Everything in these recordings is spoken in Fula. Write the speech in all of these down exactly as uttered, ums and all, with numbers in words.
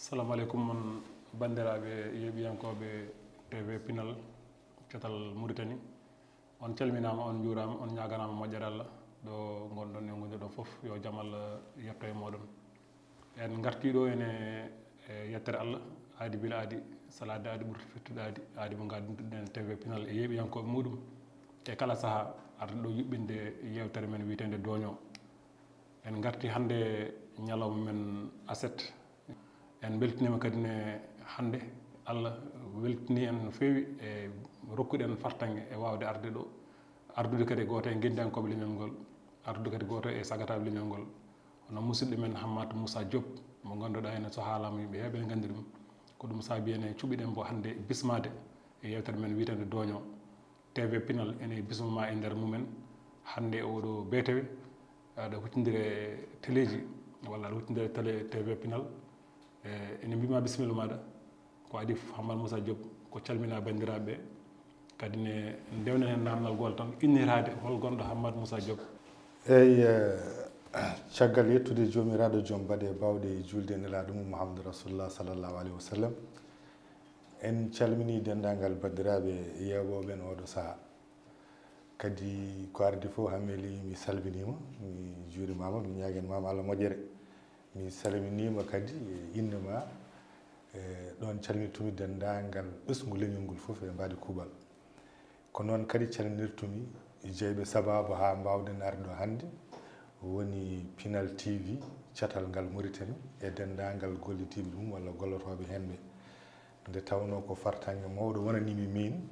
Assalamu aleykum, on banndiraaɓe yeeɓiyankooɓe T V Pinal, Catal Mauritanie. On calminaama, on njuuraama, on ñaaganaama moƴƴere Allah ɗo ngonɗon e ngondirɗon fof. Yo jam Allah yetto e mooɗon. En ngartii ɗo ene e yettere Allah, aadi bila aadi, salaade aadi ɓurti fettude aadi, aadi mo ngadduɗen T V Pinal e yeeɓiyankooɓe muɗum. E kala sahaa arde ɗo yuɓɓinde yeewtere men wiyeteende Dooño. En ngartii hannde ñalawma men aset. En mbeltiniima kadi ne hannde, Allah weltini en no feewi e rokkude en fartaŋŋe e waawde arde ɗo, ardude kadi gooto e ngenndiyankooɓe leñol ngol, ardude kadi gooto e sagataaɓe leñol ngol, hono musidɗo men Hammat Moussa Diop, mo ngannduɗaa ene so haalama yimɓe heewɓe ene nganndi ɗum. Ko ɗum saabi ene cuɓiɗen mbo hannde bismaade e yeewtere men wiyeteende Dooño. T V Pinal ene bismama e nder mumen hannde e oɗo betewe, aɗa huccondire e teleeji walla aɗa huccondire e télé T V Pinal. E, ene mbima bisimilla maɗa. Ko adi fof, Hammat Moussa Diop, ko calmina banndiraaɓe ɓe, kadi ne ndewnen heen naamnal gootol tan, inniraade hol gonɗo Hammat Moussa Diop. Eyi, eh, caggal yettude Joomiraaɗo joom baɗe bawɗe e juulde e Nelaaɗo mum Muhammadu Rasulullah sallallahu alaihi wasallam, en calminii denndaangal banndiraaɓe yeeɓooɓe en ooɗo sahaa. Kadi ko ardi fof, Hameli, mi salminiima, mi juurimaama, mi ñaaganimaama Allah moƴƴere. Mi salminiima kadi e innde ma, e ɗoon calminirtumi denndaangal ɓesngu leñol ngol fof e mbaadi kuuɓal. Ko noon kadi calminirtumi jeyɓe sabaabu haa mbaawɗen arde ɗo hannde, woni Pinal T V, catal ngal Mauritanie, e denndaangal gollodiiɓe ɗum walla gollotooɓe heen ɓe. Nde tawnoo ko fartaŋŋe mawɗo wonanii mi miin,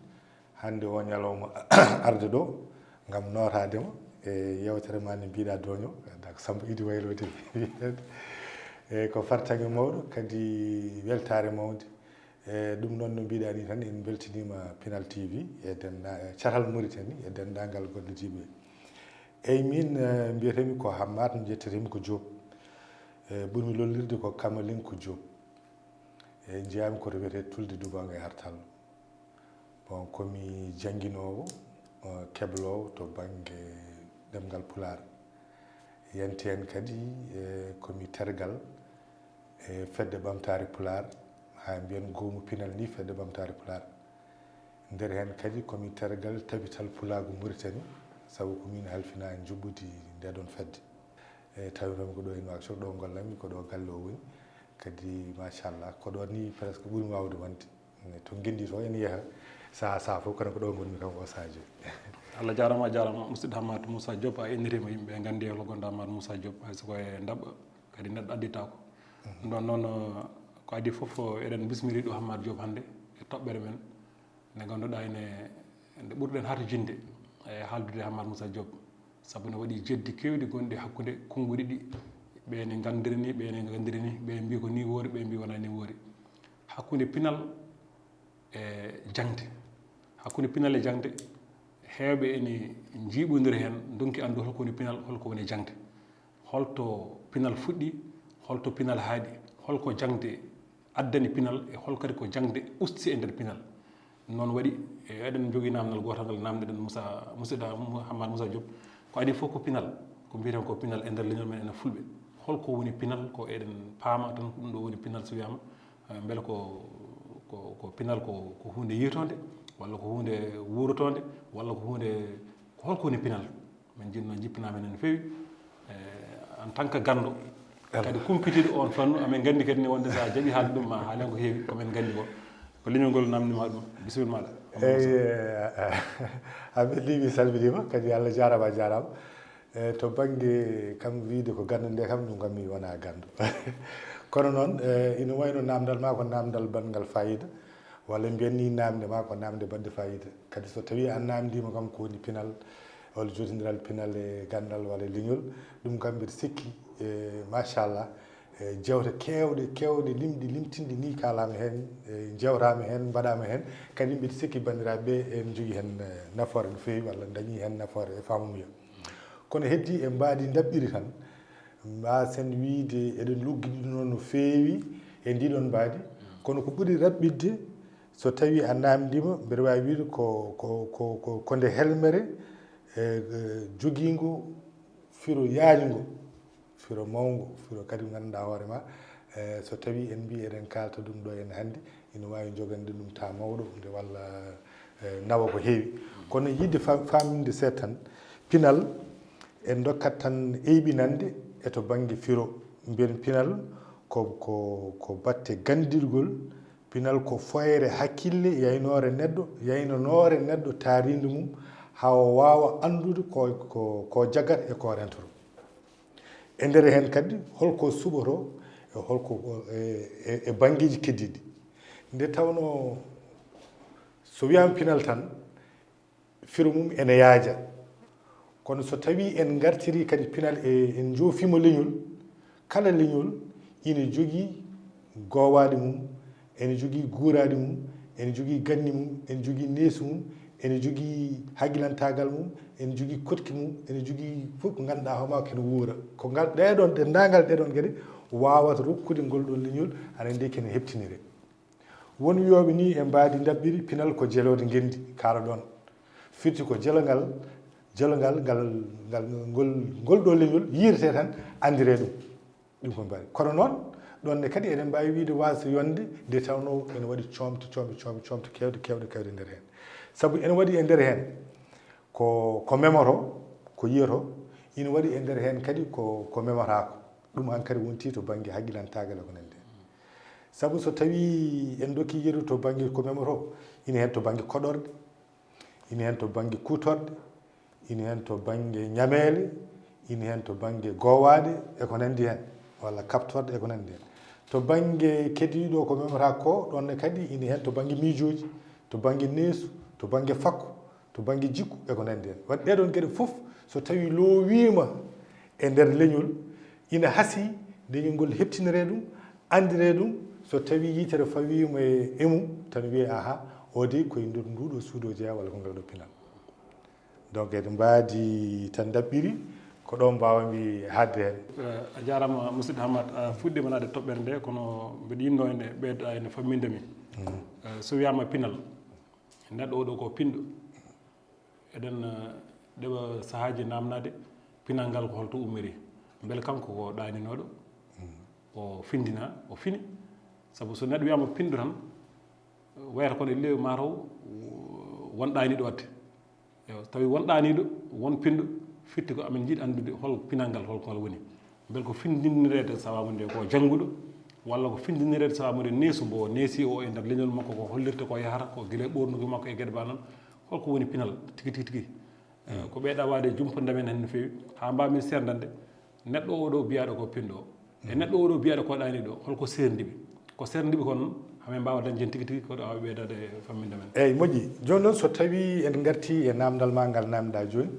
hannde o ñalawma arde ɗo ngam nootaade ma e yeewtere ma nde mbiɗa Dooño, dak Samba Idi Waylo de. E ko fartaŋŋe mawɗo, kadi weltaare mawnde. E ɗum noon no mbiɗa ni tan, en mbeltiniima Pinal T V e dennda-, e catal Mauritanie e denndaangal gollodiiɓe. Eyi, min, eh, mbiyetemi ko Hammat, njettetemi ko Diop. E ɓurmi lollirde ko Kamalinko Diop. E jeyaami ko to wiyetee Tulde Dubange Artal. Bon, ko mi jannginoowo, eh, kebloowo to bannge ɗemngal Pulaar. Yanti heen kadi, eh, ko mi tergal e Fedde Ɓamtaare Pulaar, haa mbiyen Goomu Pinal ni Fedde Ɓamtaare Pulaar. Nder heen kadi ko mi tergal Tabital Pulaagu Mauritanie, sabu ko min halfina njuɓɓudi nde ɗoon fedde. E tawi noon ko ɗo e Nouakchott, ɗo ngollanmi, ko ɗo galle o woni. Kadi, machallah, ko ɗo ni presque ɓurmi waawde wonde. E to ngenndi to ene yaha saha saha fof, kono ko ɗo ngonmi kam o saha jooni. Allah jaaraama, a jaaraama, musidɗo Hammat Moussa Diop, a inniriima, yimɓe nganndi hol gonɗo Hammat Moussa Diop, hay so ko e ndaɓɓa kadi neɗɗo additaako. Mhm. Ɗum ɗoon noon, ko adii fof, eɗen mbismiri ɗo Hammat Diop hannde e toɓɓere men, nde ngannduɗaa ene, nde ɓurɗen harjinde e haaldude e Hammat Moussa Diop, sabu ne waɗi jeddi keewɗi gonɗi hakkunde konnguɗi ɗi, ɓe ne nganndiri ni, ɓe ne nganndiri ni, ɓe mbi ko ni woori, ɓe mbi wonaa ni woori. Hakkunde pinal e jaŋde. Hakkunde pinal e jaŋde, heewɓe ene njiiɓondira heen, ndonki anndude hol ko woni pinal, hol ko woni jaŋde. Hol to pinal fuɗɗi, hol to pinal haaɗi, hol ko jaŋde addani pinal, e hol kadi ko jaŋde usti e nder pinal. Noon waɗi, e, eɗen njogii naamnal gootal ngal naamndeɗen Moussa, musidɗo Hammat Moussa Diop. Ko adii fof ko pinal, ko mbiyeten ko pinal e nder leñol men enen Fulɓe. Hol ko woni pinal? Ko eɗen paama tan ko ɗum ɗo woni pinal so wiyaama. Eh, mbele ko, ko, ko pinal ko, ko huunde yiytoonde, walla ko huunde wuurotoonde, walla ko huunde, ko hol ko woni pinal? Min njiɗno jippinaa men no feewi. Eh, en tant que ganndo, kadi kumpitiiɗo oon fannu, amin nganndi kadi ne wonde so a jaɓii haalde ɗum, ma haalen ko heewi, ko min nganndi ko. Ko leñol ngol naamndiima ɗum. Bisimilla maaɗa. Eyi, eh, Hammet Ly, mi salminiima, kadi Allah jaaraama, a jaaraama. Eh, to bannge kam wiyde ko ganndo nde kam, ɗum kam mi wonaa ganndo. Kono noon, eh, ina wayno naamndal ma ko naamndal baɗngal faayiida, walla mbiyen ni naamnde ma ko naamnde baɗnde faayiida. Kadi so tawii a naamndiima kam ko woni pinal, walla jooɗondiral pinal e ganndal walla e leñol, ɗum kam mbiɗa sikki, eh, machallah, eh, jeewte keewɗe, keewɗe, limɗi, limtinɗi ni kaalaama heen, eh, njeewtaama heen, mbaɗaama heen. Kadi mbiɗa sikki banndiraaɓe ɓe ene njogii heen, eh, nafoore no feewi, walla ndañii heen nafoore e faamamuya. Kono heddii e mbaadi ndaɓɓiri tan, mbaasen wiyde eɗen luggiɗinoo no feewi e ndii ɗoon mbaadi. Kono ko ɓuri raɓɓiɗde, so tawii a naamndiima, mbeɗa waawi wiyde ko, ko, ko, ko, ko nde helmere, e, e, jogiingo firo yaajngo, firo mawngo, firo kadi ngannduɗaa hoore ma, E, so tawii en mbii eɗen kaalta ɗum ɗo en hannde, ina waawi jogande ɗum taa mawɗo nde walla, e, nawa ko heewi. Kono yiɗde fa- faaminde seeɗa tan, pinal en ndokkat tan eyɓinande e to bannge firo. Mbiyen pinal ko, ko, ko batte ganndirgol, pinal ko fooyre hakkille, yaynoore neɗɗo, yaynanoore neɗɗo taariindi mum, haa o waawa anndude ko, ko, ko jaggata e ko rentoro. E nder heen kadi, holko suɓoto e holko, e, e, e banngeeji keddiiɗi. Nde tawnoo, so wiyaama pinal tan, firo mum ene yaaja. Kono so tawii en ngartirii kadi pinal e, en njoofiima leñol, kala leñol ina jogii goowaaɗi mum, ene jogii guuraaɗi mum, ene jogii ganni mum, ene jogii neesu mum, ene jogii haqilantaagal mum, ene jogii koɗki mum, ene jogii fof ko ngannduɗaa hoore maa ko ene wuura. Ko ngal, ɗee ɗoon, denndaangal ɗee ɗoon geɗe waawata rokkude ngol ɗoon leñol, aɗa anndi ko ene heɓtiniree. Won wiyooɓe nii e mbaadi ndaɓɓiri, pinal ko jeloode ngenndi, kaala ɗoon. Firti ko jelongal, jelongal ngal, ngal, ngol, ngol ɗoo leñol yiiretee tan, anndiree ɗum. Ɗum ko mbaadi. Kono noon, ɗoon ne kadi eɗen mbaawi wiyde waasde yonde nde tawnoo ene waɗi coomte, coomte, coomte, coomte keewɗe, keewɗe, keewɗe nder heen. Sabu ene waɗi e nder heen ko, ko memoto, ko yiyoto, ina waɗi e nder heen kadi ko, ko memotaako. Ɗum hankadi wonti to bannge haqilantaagal e ko nanndi heen. Sabu so tawii en ndokkii yeru to bannge ko memoto, ina heen to bannge koɗorɗe, ina heen to bannge kuutorɗe, ina heen to bannge ñameele, ina heen to bannge goowaaɗe e ko nanndi heen, walla kaɓtorɗe e ko nanndi heen. To bannge keddiiɗo ko memata ko, ɗoon ne kadi ina heen to bannge miijooji, to bannge neesu, to bannge fakko, to bannge jikku e ko nanndi heen. Waɗi ɗee ɗoon geɗe fof, so tawii loowiima e nder leñol, ina hasii leñol ngol heɓtiniree ɗum, anndiree ɗum, so tawii yitere fawiima e, e mum, tan wiyee, "Aha, o de ko e nder nduuɗo suudu o jeyaa walla ko ngal ɗo pinal." Donc, eɗen mbaadi tan ndaɓɓiri, ko ɗo mbaawanmi haaɗde heen. Eh, a jaaraama, musidɗo Hammat, a fuɗɗiima naatde toɓɓere nde, kono mbeɗa yiɗnoo ene ɓeyda ene famminde mi. Eh, so wiyaama pinal, neɗɗo oɗo ko pinɗo. Eɗen, eh, ɗeɓa sahaaji naamnaade pinal ngal ko holto ummiri. Mbele kanko ko ɗaaninooɗo, o findina, o fini? Sabu so neɗɗo wiyaama pinɗo tan, wayata kono e lewru maa taw won ɗaaniiɗo waɗde. Ewa, so tawii won ɗaaniiɗo, won pinɗo, firti ko amin njiɗi anndude hol pinal ngal, hol ko ngal woni. Mbele ko findinireede sababu nde ko jannguɗo, walla ko findinireede sababu nde neesu mbo neesi o e nder leñol makko, ko hollirta ko yahata, ko gila e ɓoornugol makko e geɗe ba noon. Holko woni pinal tigi, tigi, tigi? Eh, ko ɓeyda waɗde jumponde men heen no feewi, haa mbaaw-min seerndande neɗɗo oɗo biyaaɗo ko pinɗo o, e neɗɗo oɗo biyaaɗo ko ɗaaniiɗo, holko seerndi ɓe? Ko seerndi ɓe kon, haa min mbaawa dañde heen tigi, tigi ko ɗo awa ɓeydaade e famminde men. Eeyi, moƴƴi. Jooni noon, so tawii en ngartii e naamndal maa ngal naamndaa jooni,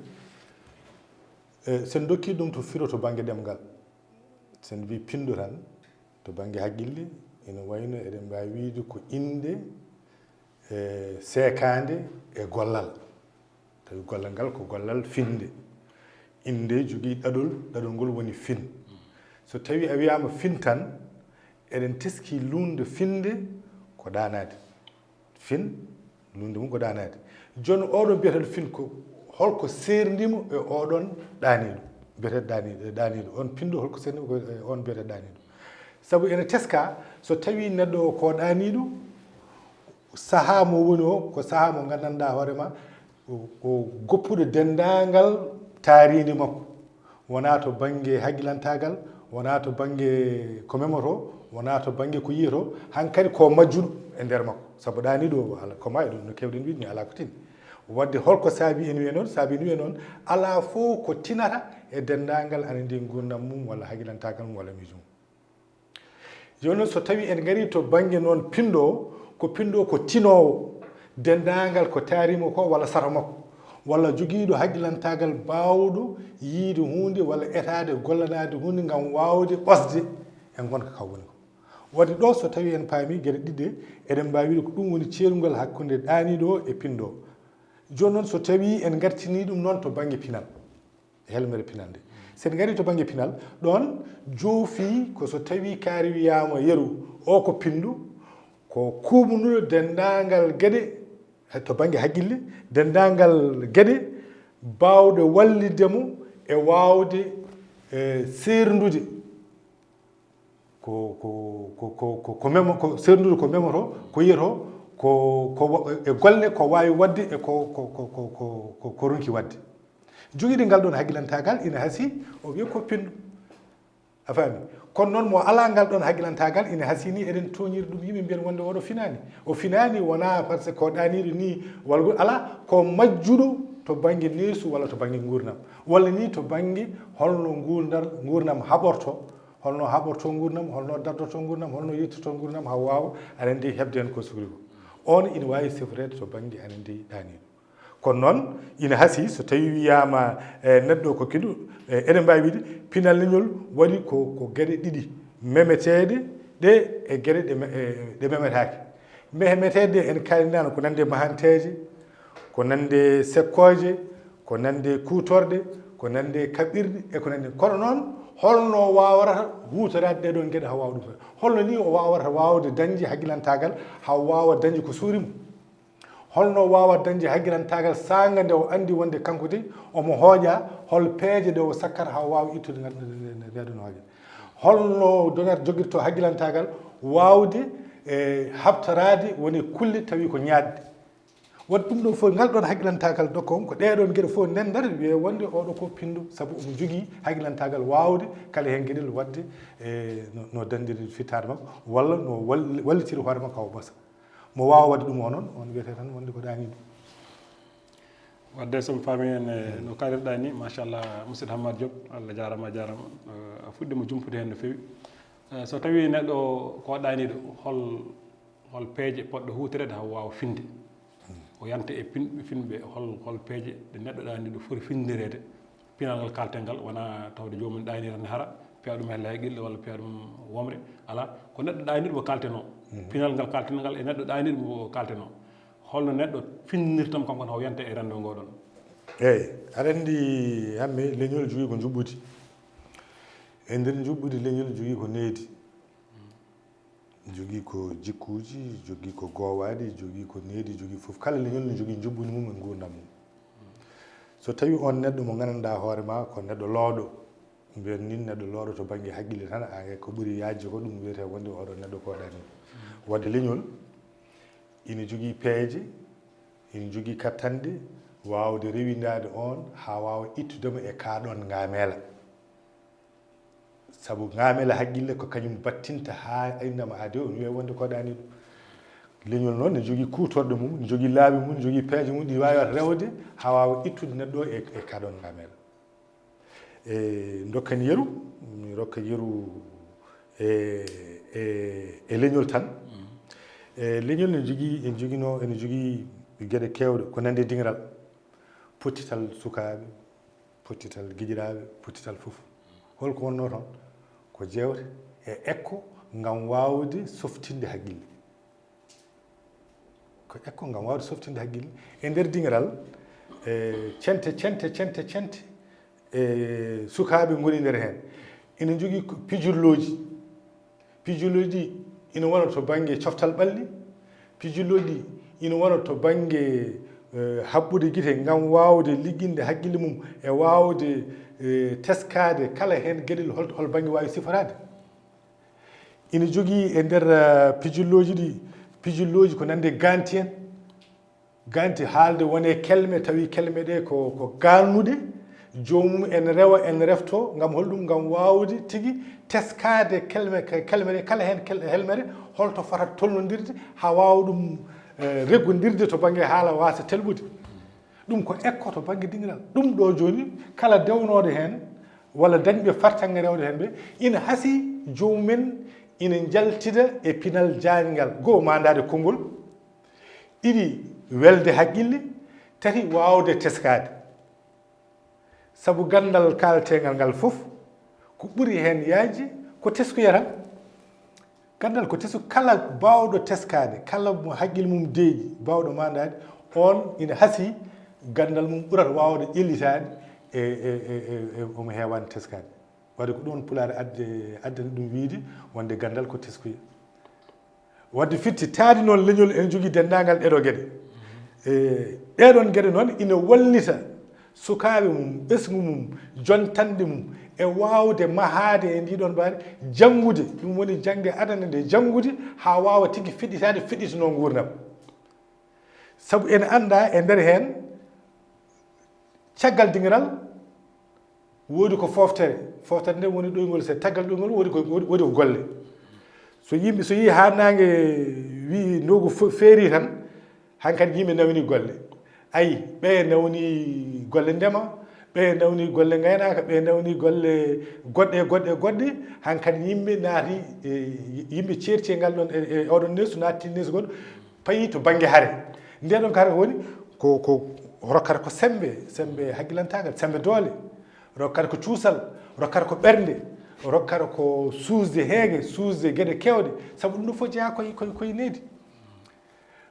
eh, so en ndokkii ɗum to firo to bannge ɗemngal, so en mbii pinɗo tan, to bannge haqqille, ina wayno eɗen mbaawi wiyde ko innde, eh, seekaande e gollal. Tawi gollal ngal ko gollal finde. Innde jogii ɗaɗol, ɗaɗol ngol woni fin. So tawii a wiyaama fin tan, eɗen teskii luulnde finde ko ɗaanaade. Fin, luulnde mum ko ɗaanaade. Jooni oɗo biyeteeɗo fin ko holko seerndi mo e oɗon ɗaaniiɗo? Biyeteeɗo ɗaaniiɗo, ɗaaniiɗo. On pinɗo holko seerndi mo ko, e, on biyeteeɗo ɗaaniiɗo? Sabu ene teskaa, so tawii neɗɗo o ko ɗaaniiɗo, sahaa mo woni o, ko sahaa mo nganndanɗaa hoore ma, o, o goppuɗo denndaangal taariindi makko. Wonaa to bannge haqqilantaagal, wonaa to bannge ko memoto, wonaa to bannge ko yiyoto, hankadi ko majjuɗo e nder makko. Sabu ɗaaniiɗo o, ala ko ma e ɗum no keewɗen wiide ni, alaa ko tini. Waɗde holko saabi en wiye noon? Saabi en wiye noon, alaa fof ko tinata e denndaangal ana ndi nguurndam mum walla haqqilantaagal mum walla miijo mum. Jooni noon, so tawii en ngarii to bannge noon pinɗo o, ko pinɗo o ko tinoowo denndaangal ko taariima ko walla sato makko, walla jogiiɗo haqqilantaagal baawɗo yiyde huunde walla etaade gollanaade huunde ngam waawde ɓosde e ngonka ka woni ko. Waɗde ɗo, so tawii en paamii geɗe ɗiɗi ɗe, eɗen mbaawi wiide ko ɗum woni ceerungal hakkunde ɗaaniiɗo o e pinɗo o. Jooni noon, so tawii en ngartinii ɗum noon to bannge pinal, helmere pinal nde. So en ngarii to bannge pinal, ɗoon joofii ko so tawii kaari wiyaama yeru o ko pinɗo, ko kuuɓnuɗo denndaangal geɗe, to bannge haqqille, denndaangal geɗe baawɗe wallitde mo e waawde, e, seerndude. ko ko ko ko ko ko memo ko serndude ko memoto, ko yiyato, ko ko wa- e golle ko waawi waɗde e ko ko ko ko ko ko ronki waɗde. Jogiiɗo ngal ɗoon hakkilantaagal ina hasii o wiya ko pinɗo. A faami? Kono noon mo alaa ngal ɗoon hakkilantaagal ina hasii ni eɗen tooñira ɗum yimɓe mbiyen wonde oɗo finaani. O finaani wonaa parce que ko ɗaaniiɗo ni walgol alaa, ko majjuɗo to bannge neesu walla to bannge nguurndam, walla ni to bannge holno nguurndal nguurndam haɓorto, holno haɓorto nguurndam, holno daddorto nguurndam, holno yettirto nguurndam haa waawa aɗa anndi heɓde heen ko sukri ko. Oon ina waawi sifreede to bannge aɗa anndi ɗaaniiɗo. Kono noon ina hasii so tawii wiyaama e neɗɗo ko kiɗo, e eɗen mbaawi wiide pinal leñol waɗi ko ko geɗe ɗiɗi memeteeɗe ɗe e geɗe ɗe me- e- ɗe memetaake. Memeteeɗe ɗe en kaalinaano ko nande mahanteeje, ko nande sekkooje, ko nande kuutorɗe, ko nande kaɓirɗe e ko nande. Kono noon holno waawrata huutoraade ɗee ɗoon geɗe haa waawa ɗum? Holno ni o waawrata waawde dañde hakkilantaagal haa waawa dañde ko suuri mo? Holno waawa dañde hakkilantaagal saanga nde o anndi wonde kanko de omo hooƴa, hol peeje ɗe o sakkata haa o waawa ittude ngal- nde- nde- nde- nde ɗon hooƴa? Holno donar jogirto hakkilantaagal waawde e haɓtoraade woni kulle tawi ko ñaatɗe? Waɗi ɗum ɗo fof ngal ɗon hakkilantaagal dokka on ko ɗee ɗon geɗe fof ndendata wiye wonde oɗo ko pinɗo sabu omo jogii hakkilantaagal waawde kala heen geɗel waɗde e no- no dañdiri fittaade makko walla no wall- wallitiri hoore makko hawa basa. Mo waawa waɗde ɗum o noon on wiyete tan wonde ko ɗaaniiɗo. Wadde so mi faami en e no kaalirɗa ni machallah musidɗo Hammad Diop, Allah jaarama a jaarama. A fuɗɗima jumpude heen no feewi. So tawi neɗɗo ko ɗaaniiɗo hol hol peeje poɗɗo huutoreede haa waawa finde? O yanta e pinɓe finɓe hol hol peeje ɗe neɗɗo ɗaaniiɗo foti finndireede? Pinal ngal kaalten ngal wonaa tawde joomum ɗaanii tan hara piya ɗum hella e qille walla piya ɗum womre. Alaa, ko neɗɗo ɗaaniiɗo mo kaaltenoo. Pinal ngal kaalten ngal e neɗɗo ɗaaniiɗo mo kaaltenoo. Holno neɗɗo finnirtam kam kon haw yanta e renndo ngoo ɗoon? Eeyi, aɗa anndi hamme leñol jogii ko njuɓɓudi. E nder njuɓɓudi leñol jogii ko needi. Jogii ko jikkuuji, jogii ko goowaaɗi, jogii ko needi, jogii fof. Kala leñol no jogii njuɓɓudi mum e nguurndam mum. So tawii on neɗɗo mo nganndanɗaa hoore maa ko neɗɗo looɗo, mbiyen nin neɗɗo looɗo to bannge haqqille tan, a ko ɓuri yaajde ko ɗum wiyetee wonde oɗo neɗɗo ko ɗaaniiɗo. Wadde leñol ina jogii peeje, ina jogii kattanɗe waawde rewindaade on haa waawa ittude mo e kaa ɗoon ngaameela. Sabu ngaamela haqqille ko kañum battinta haa innama aade on wiya wonde ko ɗaaniiɗo. Leñol noon ne jogii kuutorɗe mum, ne jogii laabi mum, ne jogii peeje mum ɗi waawata rewde haa waawa ittude neɗɗo o e e kaa ɗoon ngaamela. E ndokken yeru, mi rokka yeru e e e leñol tan. E leñol ne jogii ene joginoo ene jogii geɗe keewɗe ko nande dingiral, pottital sukaaɓe, pottital giƴiraaɓe, pottital fof. Hol ko wonnoo toon? Ko jeewte e ekko ngam waawde softinde haqqille. Ko ekko ngam waawde softinde haqqille e nder dingiral. E cente cente cente cente e sukaaɓe ngoni nder heen. Ina njogii pijirlooji. Pijirlooji ɗi ina wona to bannge coftal ɓalli. Pijirlooji ɗi ina wona to bannge haɓɓude gite ngam waawde ligginde haqqille mum e waawde teskaade kala heen geɗel hol hol bannge waawi siforaade. Ina jogii e nder pijirlooji ɗi pijirlooji ko nande ganti en. Ganti haalde wone kelme tawi kelme ɗe ko ko gannuɗe. Joomum en rewa en refto ngam holɗum? Ngam waawde tigi teskaade kelme kelme ɗe kala heen helmere holto fota tolnondirde haa waawa ɗum reggondirde to bannge haala waasa telɓude. Ɗum ko ekko to bannge dingiral. Ɗum ɗo jooni kala dewnooɗo heen walla dañɓe fartaŋŋe rewde heen ɓe ina hasii joomum en ina njaltida e pinal jaayngal. Goo maandaade konngol, ɗiɗi welde haqqille, tati waawde teskaade. Sabu ganndal kaaleteengal ngal fof ko ɓuri heen yaajde ko teskoya tan. Ganndal ko tesko, kala baawɗo teskaade, kala mo haqqille mum deeƴi, baawɗo maandaade, oon ina hasii ganndal mum ɓurata waawde ƴellitaade e e e e omo heewaani teskaade. Waɗde ko ɗoon Pulaar adde addani ɗum wiyde wonde ganndal ko teskoya. Wadde firti taadi noon leñol ene jogii denndaangal ɗeɗo geɗe. E ɗeɗon geɗe noon ina wallita sukaaɓe mum, ɓesngu mum, jontanɗe mum e waawde mahaade e ndii ɗoon mbaadi, janngude, ɗum woni jaŋde adana nde, janngude haa waawa tigi feɗɗitaade, feɗɗitinoo nguurndam. Sabu ene anndaa e nder heen, caggal dingiral, woodi ko fooftere. Fooftere nde woni ɗoyngol, so caggal ɗoyngol woodi ko, woodi, woodi ko golle. So yimɓe, so yii haa naange wii ndogu fo-, feerii tan, hankadi yimɓe nawni golle. Ayi, ɓe nawni golle ndema, ɓe nawni golle ngaynaaka, ɓe nawni golle goɗɗe, goɗɗe, goɗɗe. Hankadi yimɓe naati, e, yimɓe ceerti e ngal ɗon, e, e oɗon neesu, naatti neesu goɗɗo, payi to bannge hare. Nde ɗon hare woni ko, ko rokkata ko semmbe, semmbe hakkilantaagal, semmbe doole. Rokkata ko cuusal, rokkata ko ɓernde, rokkata ko suusde heege, suusde geɗe keewɗe. Sabu ɗum ɗo fof jeyaa koye, koye, koye nehdi.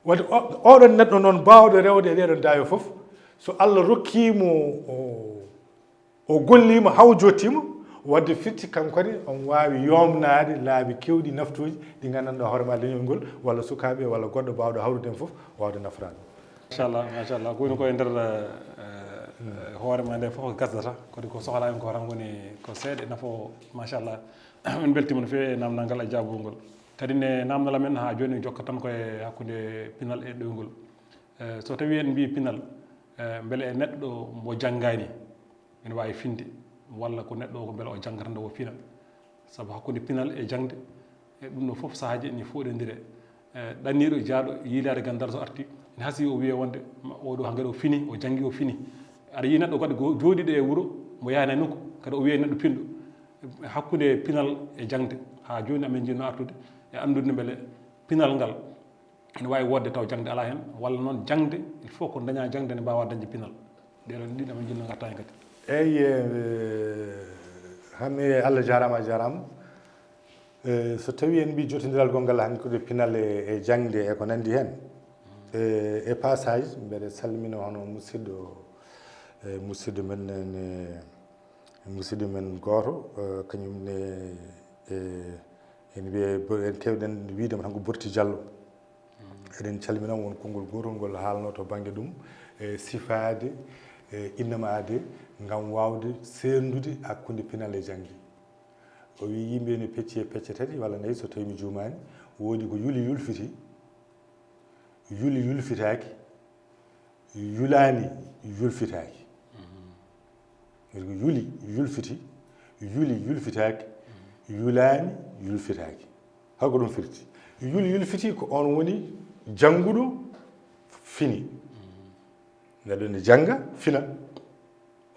Wadde o-, oɗon neɗɗo noon baawɗo rewde e ɗeɗon daawe fof, so Allah rokkii mo o, o golliima haa o jottiima, wadde firti kankone on waawi yoomnaade laabi keewɗi, naftuuji ɗi nganndanɗaa hoore ma leñol ngol, walla sukaaɓe, walla goɗɗo baawɗo hawrude heen fof, waawde nafraade. Machallah, machallah. Ko woni ko e nder, eh, hoore ma nde fof ko gasdata. Kadi ko sohlaa en ko tan woni ko seeɗa nafa o. Machallah. En mbeltiima no feewi e naamnal ngal e jaabugol ngol. Kadi ne naamnal amen haa jooni jokka tan ko e hakkunde pinal e ɗoyngol. Eh, so tawii en mbii pinal, eh, mbele e neɗɗo mo janngaani, ene waawi finde, walla ko neɗɗo o ko mbele o janngata nde o fina. Sabu hakkunde pinal e jaŋde, e ɗum ɗo fof sahaaji ene fooɗondire. E ɗanniiɗo jaaɗo yiilaade ganndal so arti, ene hasii o wiyee wonde ma-, oɗo hankkadi o fini, o janngi o fini. Aɗa yiya neɗɗo kadi go-, jooɗiiɗo e wuro, mo yahaani nokku, kadi o wiyee neɗɗo pinɗo. Hakkunde pinal e jaŋde, haa jooni amin njiɗno artude e anndude mbele pinal ngal ene waawi woodde taw jaŋde alaa heen, walla noon jaŋde, il faut ko dañaa jaŋde nde mbaawaa dañde pinal. Ɗee ɗoon ɗiɗi amin njiɗno ngartaa heen kadi. Eey, eh, Hammi, Allah jaaraama, a jaaraama. Eh, so tawii en mbii jotondiral gonngal hakkunde pinal e, e jaŋde e ko nanndi heen. Eh, e passage, mbeɗa salmina hono musidɗo, eh, musidɗo men ne, musidɗo men gooto, eh, kañum ne, eh, en mbiye, bo-, en keewɗen wiyde mo tan ko Borti Jallo. Eɗen calmina on, won konngol gootol ngol haalnoo to bannge ɗum, e sifaade, e innama aade, ngam waawde seerndude hakkunde pinal e jaŋde. O wii yimɓe ene pecci e pecce tati walla nayi, so tawii mi juumaani, woodi ko yuli yulfiti, yuli yulfitaaki, yulaani yulfitaaki. Yuli yulfiti, yuli yulfitaaki, yulaani yulfitaaki. Hol ko ɗum firti? Yuli yulfiti ko on woni jannguɗo fini. Neɗɗo ne jannga, fina.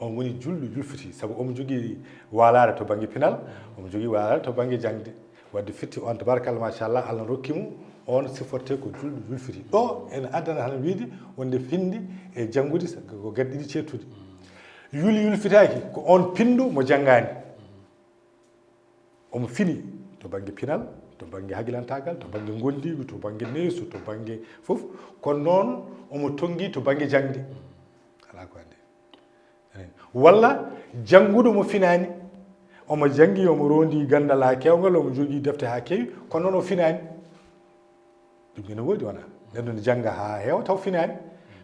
On woni julɗo yulfiti, sabu omo jogii waalaare to bannge pinal, omo jogii waalaare to bannge jaŋde. Wadde firti on, tabarakallah, machallah, Allah rokki mo on siforte ko julɗo yulfiti. Ɗo ene addana tan wiide wonde finde e janngude ko geɗe ɗiɗi ceertuɗe. Yuli yulfitaaki ko on pinɗo mo janngaani. Omo fini to bannge pinal, to bannge hakkilantaagal, to bannge ngondiigu, to bannge neesu, to bannge fof. Kono noon omo tonngi to bannge jaŋde. Alaa ko addi. Walla jannguɗo mo finaani, omo janngi, omo roondi ganndal haa keewngal, omo jogii defte haa keewi, kono noon o finaani. Ɗum ene woodi, wona neɗɗo ne jannga haa heewa taw finaani.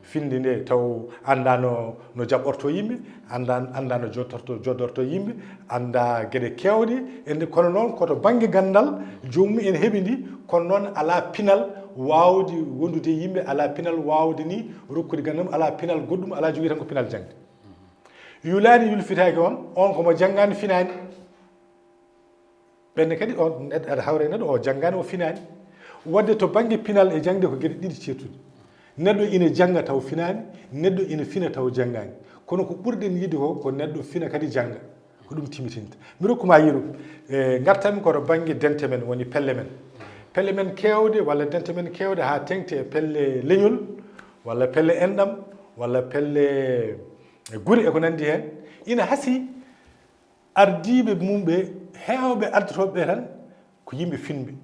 Finde nde taw anndaa no, no jaɓɓorto yimɓe, anndaa, anndaa no jottorto, joddorto yimɓe, anndaa geɗe keewɗe. Ende, kono noon ko to bannge ganndal joomum ene heɓi ndi, kono noon alaa pinal waawde wondude e yimɓe, alaa pinal waawde ni rokkude ganndal mum, alaa pinal goɗɗum, alaa jogii tan ko pinal jaŋde. Yulaani yulfitaaki on, on ko mo janngaani finaani. Ɓenne kadi on neɗɗo aɗa hawra e neɗɗo o janngaani o finaani. Wadde to bannge pinal e jaŋde ko geɗe ɗiɗi ceertuɗe. Neɗɗo ina jannga taw finaani, neɗɗo ina fina taw janngaani. Kono ko ɓurɗen yiɗde ko, ko neɗɗo fina kadi jannga. Ko ɗum timitinta. Mi rokku ma yeru, e, ngartanmi ko to bannge dente men, woni pelle men. Pelle men keewɗe walla dente men keewɗe haa teŋti e pelle leñol, walla pelle enɗam, walla pelle gure e ko nanndi heen. Ina hasii ardiiɓe mum ɓe, heewɓe ardotooɓe ɓe tan ko yimɓe finɓe,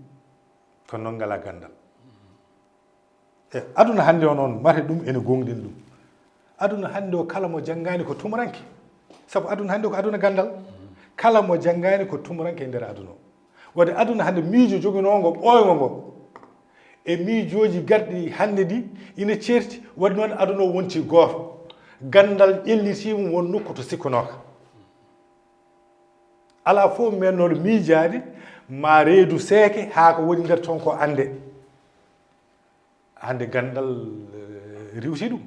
kono noon ngalaa ganndal. E aduna hannde o noon, mate ɗum ene gooŋɗin ɗum. Aduna hannde o, kala mo janngaani ko tumuranke. Sabu aduna hannde o ko aduna ganndal. Kala mo janngaani ko tumuranke e nder aduna o. Wadde aduna hannde, miijo joginoongo ɓooyngo ngo e miijooji garɗi hannde ɗi ina ceerti. Wadde noon aduna o wonti gooto. Ganndal ƴellitiima, won nokku to sikkunooka. Alaa fof meeɗnooɗo miijaade ma reedu seeke haa ko woni nder toon ko annde. Hannde ganndal eh, riwsi ɗum.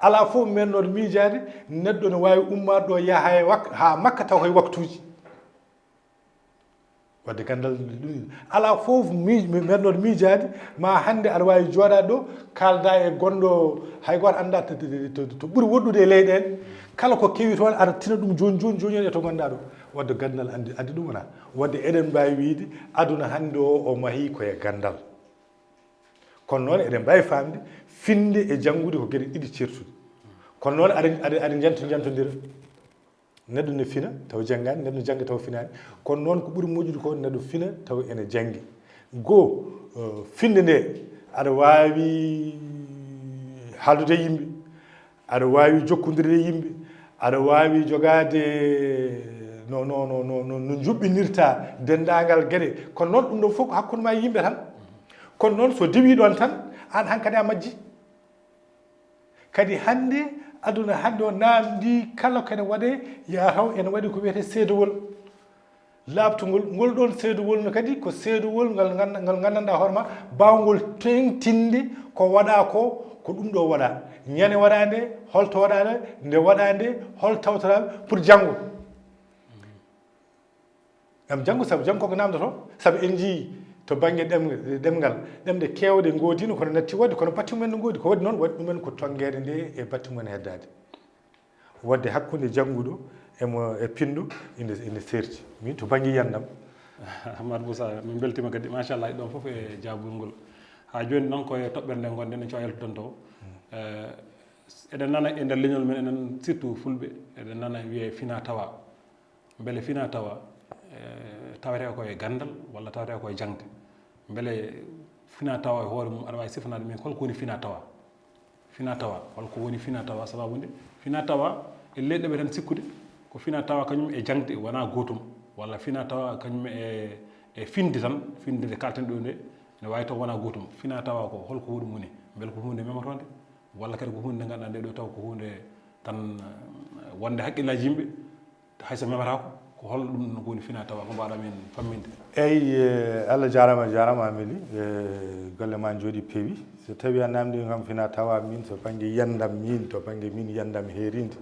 Alaa fof meeɗnooɗo miijaade neɗɗo no waawi ummaade ɗo yaha e wak haa makka taw koye waktuuji. Wadde ganndal ɗum alaa fof mi- mi- meeɗnooɗo miijaade ma hannde aɗa waawi jooɗaade ɗo kaalda e gonɗo hay gooto annda to- to to- to ɓuri woɗɗude e leyɗeele. Kala ko kewi toon aɗa tina ɗum jooni jooni jooni e to ngonɗa ɗo. Wadde ganndal anndi anndi ɗum wona. Wadde eɗen mbaawi wiyde aduna hannde o o mahii koye ganndal. Kono noon eɗen mbaawi faamde finnde e janngude ko geɗe ɗiɗi ceertuɗe. Kono noon aɗa aɗa aɗa njanto njantondira. Neɗɗo ne fina taw janngaani, neɗɗo ne jannga taw finaani. Kono noon ko ɓuri moƴƴude ko neɗɗo fina taw ene janngi. Goo eh, finnde nde aɗa waawi haaldude e yimɓe, aɗa waawi jokkondirde e yimɓe, aɗa waawi jogaade no no no no no no njuɓɓinirta denndaangal geɗe. Kono noon ɗum ɗo fof ko hakkunde ma e yimɓe tan. Kono noon so diwii ɗoon tan aan hankadi a majji. Kadi hannde aduna hannde o naamndii kala ko ene waɗee yaha taw ene waɗi ko wiyetee seedowol laaɓtungol. Ngol ɗoon seedowol no kadi ko seedowol ngal ngannda- ngal nganndanɗaa hoore ma baawngol teeŋtinde ko waɗaa ko ko ɗum ɗo waɗaa. Ñande waɗaa nde holto waɗaa nde nde waɗaa nde hol tawtoraa pour janngo. Ngam janngo sabu janngo koko naamndoto sabu en njii to bannge ɗem- ɗemngal ɗemɗe keewɗe ngoodiino kono natti waɗde kono battu men no ngoodi ko waɗi noon waɗi ɗumen ko tonngeede nde e battu men heddaade. Wadde hakkunde jannguɗo e mo e pinɗo ine ine seerti min to bannge yiyannde am. Hammat Moussa min mbeltima kadi machallah ɗon fof e jaabugol ngol. Ha jooni noon koye toɓɓere nde ngonɗen en cowa yaltude toon taw eɗen nana e nder leñol men enen surtout fulɓe eɗen nana wiye fina tawa. Mbele fina tawa tawete ko e ganndal walla tawete ko e jaŋde? Mbele fina tawa e hoore mum aɗa waawi sifanaade min holko woni fina tawa? Fina tawa holko woni fina tawa sababu nde fina tawa e leyɗe ɓe tan sikkude ko fina tawa kañum e jaŋde wona gootum walla fina tawa kañum e e finde tan finde nde kalten ɗo nde ene waawi taw wona gootum. Fina tawa ko holko woni mum ni? Mbele ko huunde memotonde walla kadi ko huunde nde ngannduɗaa nde ɗo taw ko huunde tan wonde haqqillaaji yimɓe? Hayso memataako ko hol ɗum no woni fina tawa ko mbaɗa min famminde? Eyyi Allah jarama jarama Amélie. Golle ma jooɗi peewi. So tawi a namdi kam fina tawa min to banggue yiyandam min to banggue min yiyandam heerinde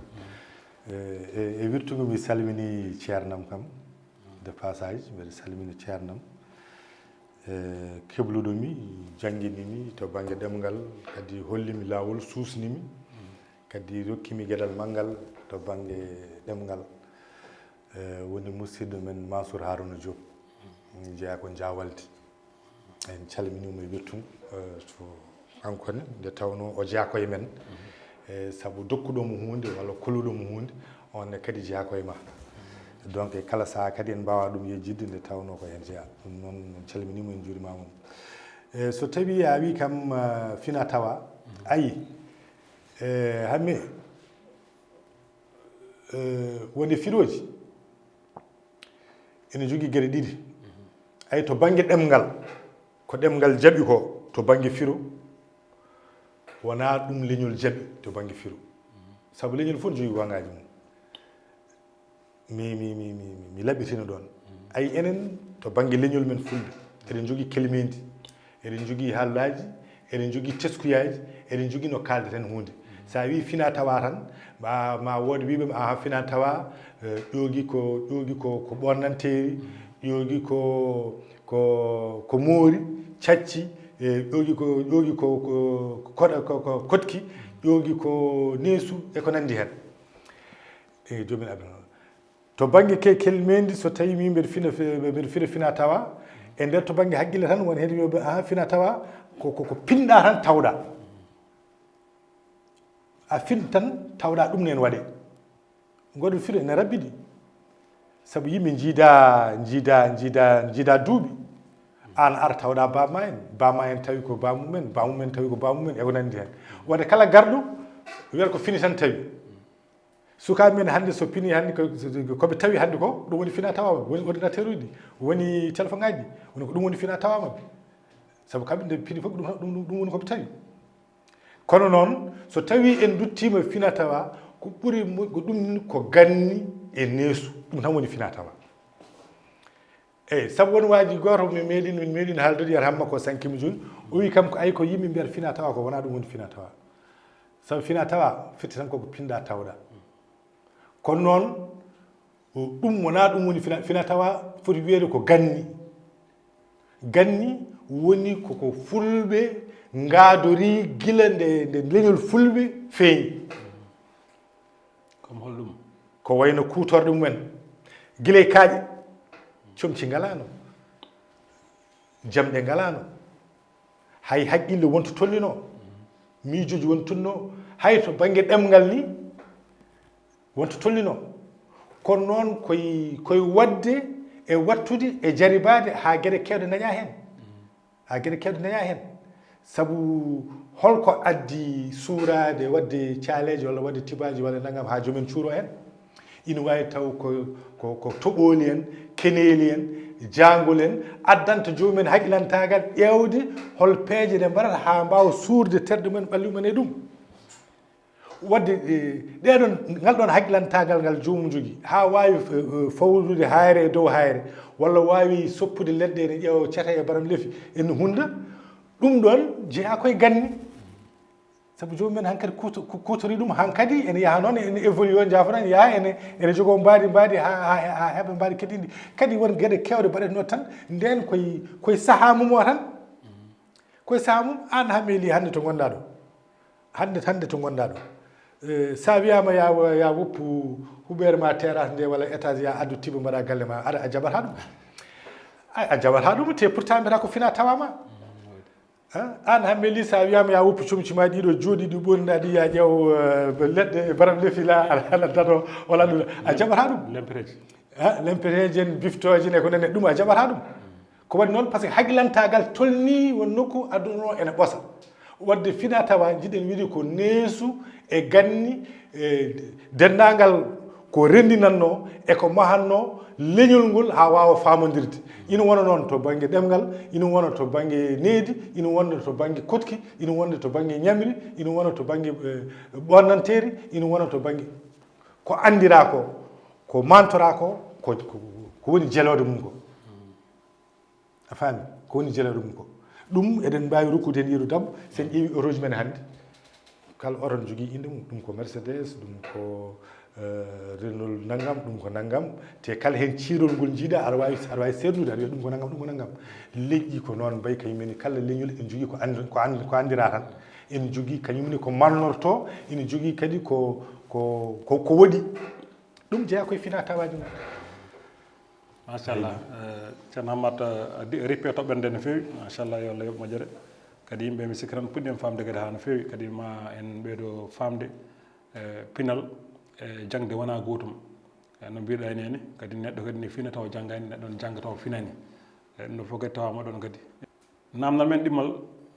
e wirtugu mi salmini ceernam kam de passage mbeɗa salmini ceernam. E kebluɗomi jannginimi to banggue ɗemngal kadi hollimi laawol suusnimi kadi rokkimi geɗal manngal to bannge ɗemngal. Woni musidɗo men Mansour Harouna Diop jeyaa ko Jawaldi. En calminimo e wirtum to kanko ne nde tawnoo o jeyaa koye men e sabu dokkuɗo mo huunde walla kolluɗo mo huunde on ne kadi jeyaa koye ma. Donc e kala sahaa kadi en mbaawaa ɗum yejjitde nde tawnoo ko heen jeyaa. Ɗum noon en calminiimo en njuurimaama mo. E so tawii a wii kam fina tawa ayi e hamme woni firooji ene jogii geɗe ɗiɗi. Ayi to bannge ɗemngal ko ɗemngal jaɓi ko to bannge firo wonaa ɗum leñol jaɓi to bannge firo. Sabu leñol fof ne jogii goongaaji mum. Mi mi mi mi mi laɓɓitina ɗoon. Ayi enen to bannge leñol men fulɓe eɗen njogii kelmeendi, eɗen njogii haalaaji, eɗen njogii teskuyaaji, eɗen njogii no kaaldeten huunde. So a wii fina tawa tan ma ma wood wiiɓe ma aha fina tawa ƴoogi ko ƴoogi ko ko ɓoornanteeri, ƴoogi ko ko ko moori, cacci, ƴoogi ko ƴoogi ko ko koɗa ko ko koɗki, ƴoogi ko neesu e ko nanndi heen. E joomum abin to bannge ke kelmeendi so tawii min mbeɗa fina mbeɗa fira fina tawa e nder to bannge hakkille tan won heen wiyoɓe aha fina tawa ko ko pinɗa tan tawɗa. A fin tan tawɗa ɗum ne ene waɗe. Ngoɗo firo ene rabbidi sabu yimɓe jiida jiida jiida jiida duuɓi. An ara tawɗa bamma en bamma en tawi ko bamum en bamum en tawi ko bamum en e ko nanndi heen. Wonde kala garɗo wiyata ko fini tan tawi. Sukaaɓe men hannde so pini hannde koɓe tawi hannde ko ɗum woni fina tawa maɓɓe woni ordinateur uji ɗi woni téléphone ngaji ɗi woni ko ɗum woni fina tawa maɓɓe. Sabu kamɓe nde pini fof ɗum ɗum woni koɓe tawi. Kono noon so tawi en duttima fina tawa ko ɓuri moƴƴude ko ɗum ko ganni e neesu ɗum tan woni fina tawa. Eyi, sabu won waaji gooto, mi meeɗin, min meeɗin haaldude, yar hamma ko sankima jooni. O wi kam ko ay ko yimɓe mbiyata fina tawa, ko wona ɗum woni fina tawa. Sabu fina tawa firti tan koko pinɗa tawɗa. Kono noon, ɗum wona ɗum woni fina, fina tawa foti wiyeede ko ganni. Ganni woni koko fulɓe ngaadori gila nde, nde leñol fulɓe feeñi. Comme holɗum? Ko wayno kuutorɗe mumen. Gila e kaaƴe, comci ngalaano, jamɗe ngalaano, hay haqqille wonto tolnino, miijooji wonto tolnino, hay to bannge ɗemngal ni wonto tolnino. Kono noon koye, koye waɗde e wattude e jaribaade haa geɗe keewɗe daña heen. Haa geɗe keewɗe daña heen. Sabu holko addi suuraade, waɗde caaleeje walla waɗde tibaaji walla nangam haa joomen cuuro heen? Ina waawi taw ko, ko, ko toɓooli en, keneeli en, jaangol en, addanta joomen haqilantaagal ƴeewde hol peeje ɗe mbaɗata haa mbaawa suurde terɗe mumen, ɓalli mumen e ɗum. Waɗde, eh, ɗeɗon, ngal ɗon haqilantaagal ngal joomum jogi, haa waawi, eh, eh, fawrude hayre e dow hayre, walla waawi soppude leɗɗe ene ƴeewa cate e baram lefi, ene hunda, ɗum ɗon jeyaa koye ganni. Sabu joomum en hankadi kuuto-, ku-, kuutori ɗum, hankadi ene yaha noon, ene évolue, o jaafo tan, yaha ene, ene jogoo mbaadi, mbaadi, haa, haa, haa heɓa mbaadi keddiindi. Kadi won geɗe keewɗe mbaɗatnoo tan, ndeen koye, koye sahaa mum o tan. Koye sahaa mum, aan Hammet Ly hannde to ngonɗaa ɗo. Hannde, hannde to ngonɗaa ɗo. Eh, sa wiyaama ya, ya woppu huɓeere ma terrasse nde walla étage ya addu tiiba mbaɗa galle ma, aɗa a jaɓata ɗum. A, a jaɓata ɗum, te pourtant mbiyata ko fina tawa ma. Ha? Aan Hammet Ly sa wiyaama ya woppu comci ma ɗiɗo jooɗi ɗi ɓorinɗa ɗi ya ƴeew, eh, leɗɗe e baram lefi la, ala, ala dato, wala ɗum. A jaɓata ɗum. Lempereeji. Ha? Lempereeji en, biftooji en e ko nene ɗum a jaɓata ɗum. Ko waɗi noon, parce que haqilantaagal tolnii won nokku aduna o ene ɓosa. Waɗde fina tawa, njiɗen wiide ko neesu e ganni, e denndaangal ko renndinannoo e ko mahannoo leñol ngol haa waawa faamondirde. Ina wona noon to bannge ɗemngal, ina wona to bannge nehdi, ina wona to bannge koɗki, ina wona to bannge ñamri, ina wona to bannge, eh, ɓoornanteeri, ina wona to bannge ko anndiraa ko, ko mantoraa ko, ko, ko, ko woni jeloode mum ko. A faami? Ko woni jeloore mum ko. Ɗum eɗen mbaawi rokkude heen yeru dam, so en ƴeewi otoji men hannde. Kala oto ne jogii innde mum. Ɗum ko Mercedes, ɗum ko, eh, Renault nanngam, ɗum ko nanngam. Te kala heen ciirol ngol njiiɗa, aɗa waawi, aɗa waawi seernude, aɗa wiya ɗum ko nanngam, ɗum ko nanngam. Leƴƴi ko noon mbayi, kañum en kala leñol ene jogii ko anndi-, ko anndi-, ko anndiraa tan. Ene jogii kañum ne ko mannortoo, ene jogii kadi ko, ko, ko, ko woɗi. Ɗum jeyaa koye fina tawaaji mum. Machallah. Eh, Ceerno Hammat, eh, a di-, a rippi e toɓɓere nde no feewi. Machallah, yo Allah yoɓ moƴƴere. Kadi yimɓe, mi sikki tan puɗɗi en faamde kadi haa no feewi. Kadi ma en ɓeydo faamde, eh, pinal, eh, jaŋde wonaa gootum. Eh, no mbiɗa ni, kadi neɗɗo kadi ne fina tawa janngaani, neɗɗo ne jannga tawa finani. Eh, ɗum ɗo fof kadi tawaama ɗoon kadi. Naamndal men ɗimmal,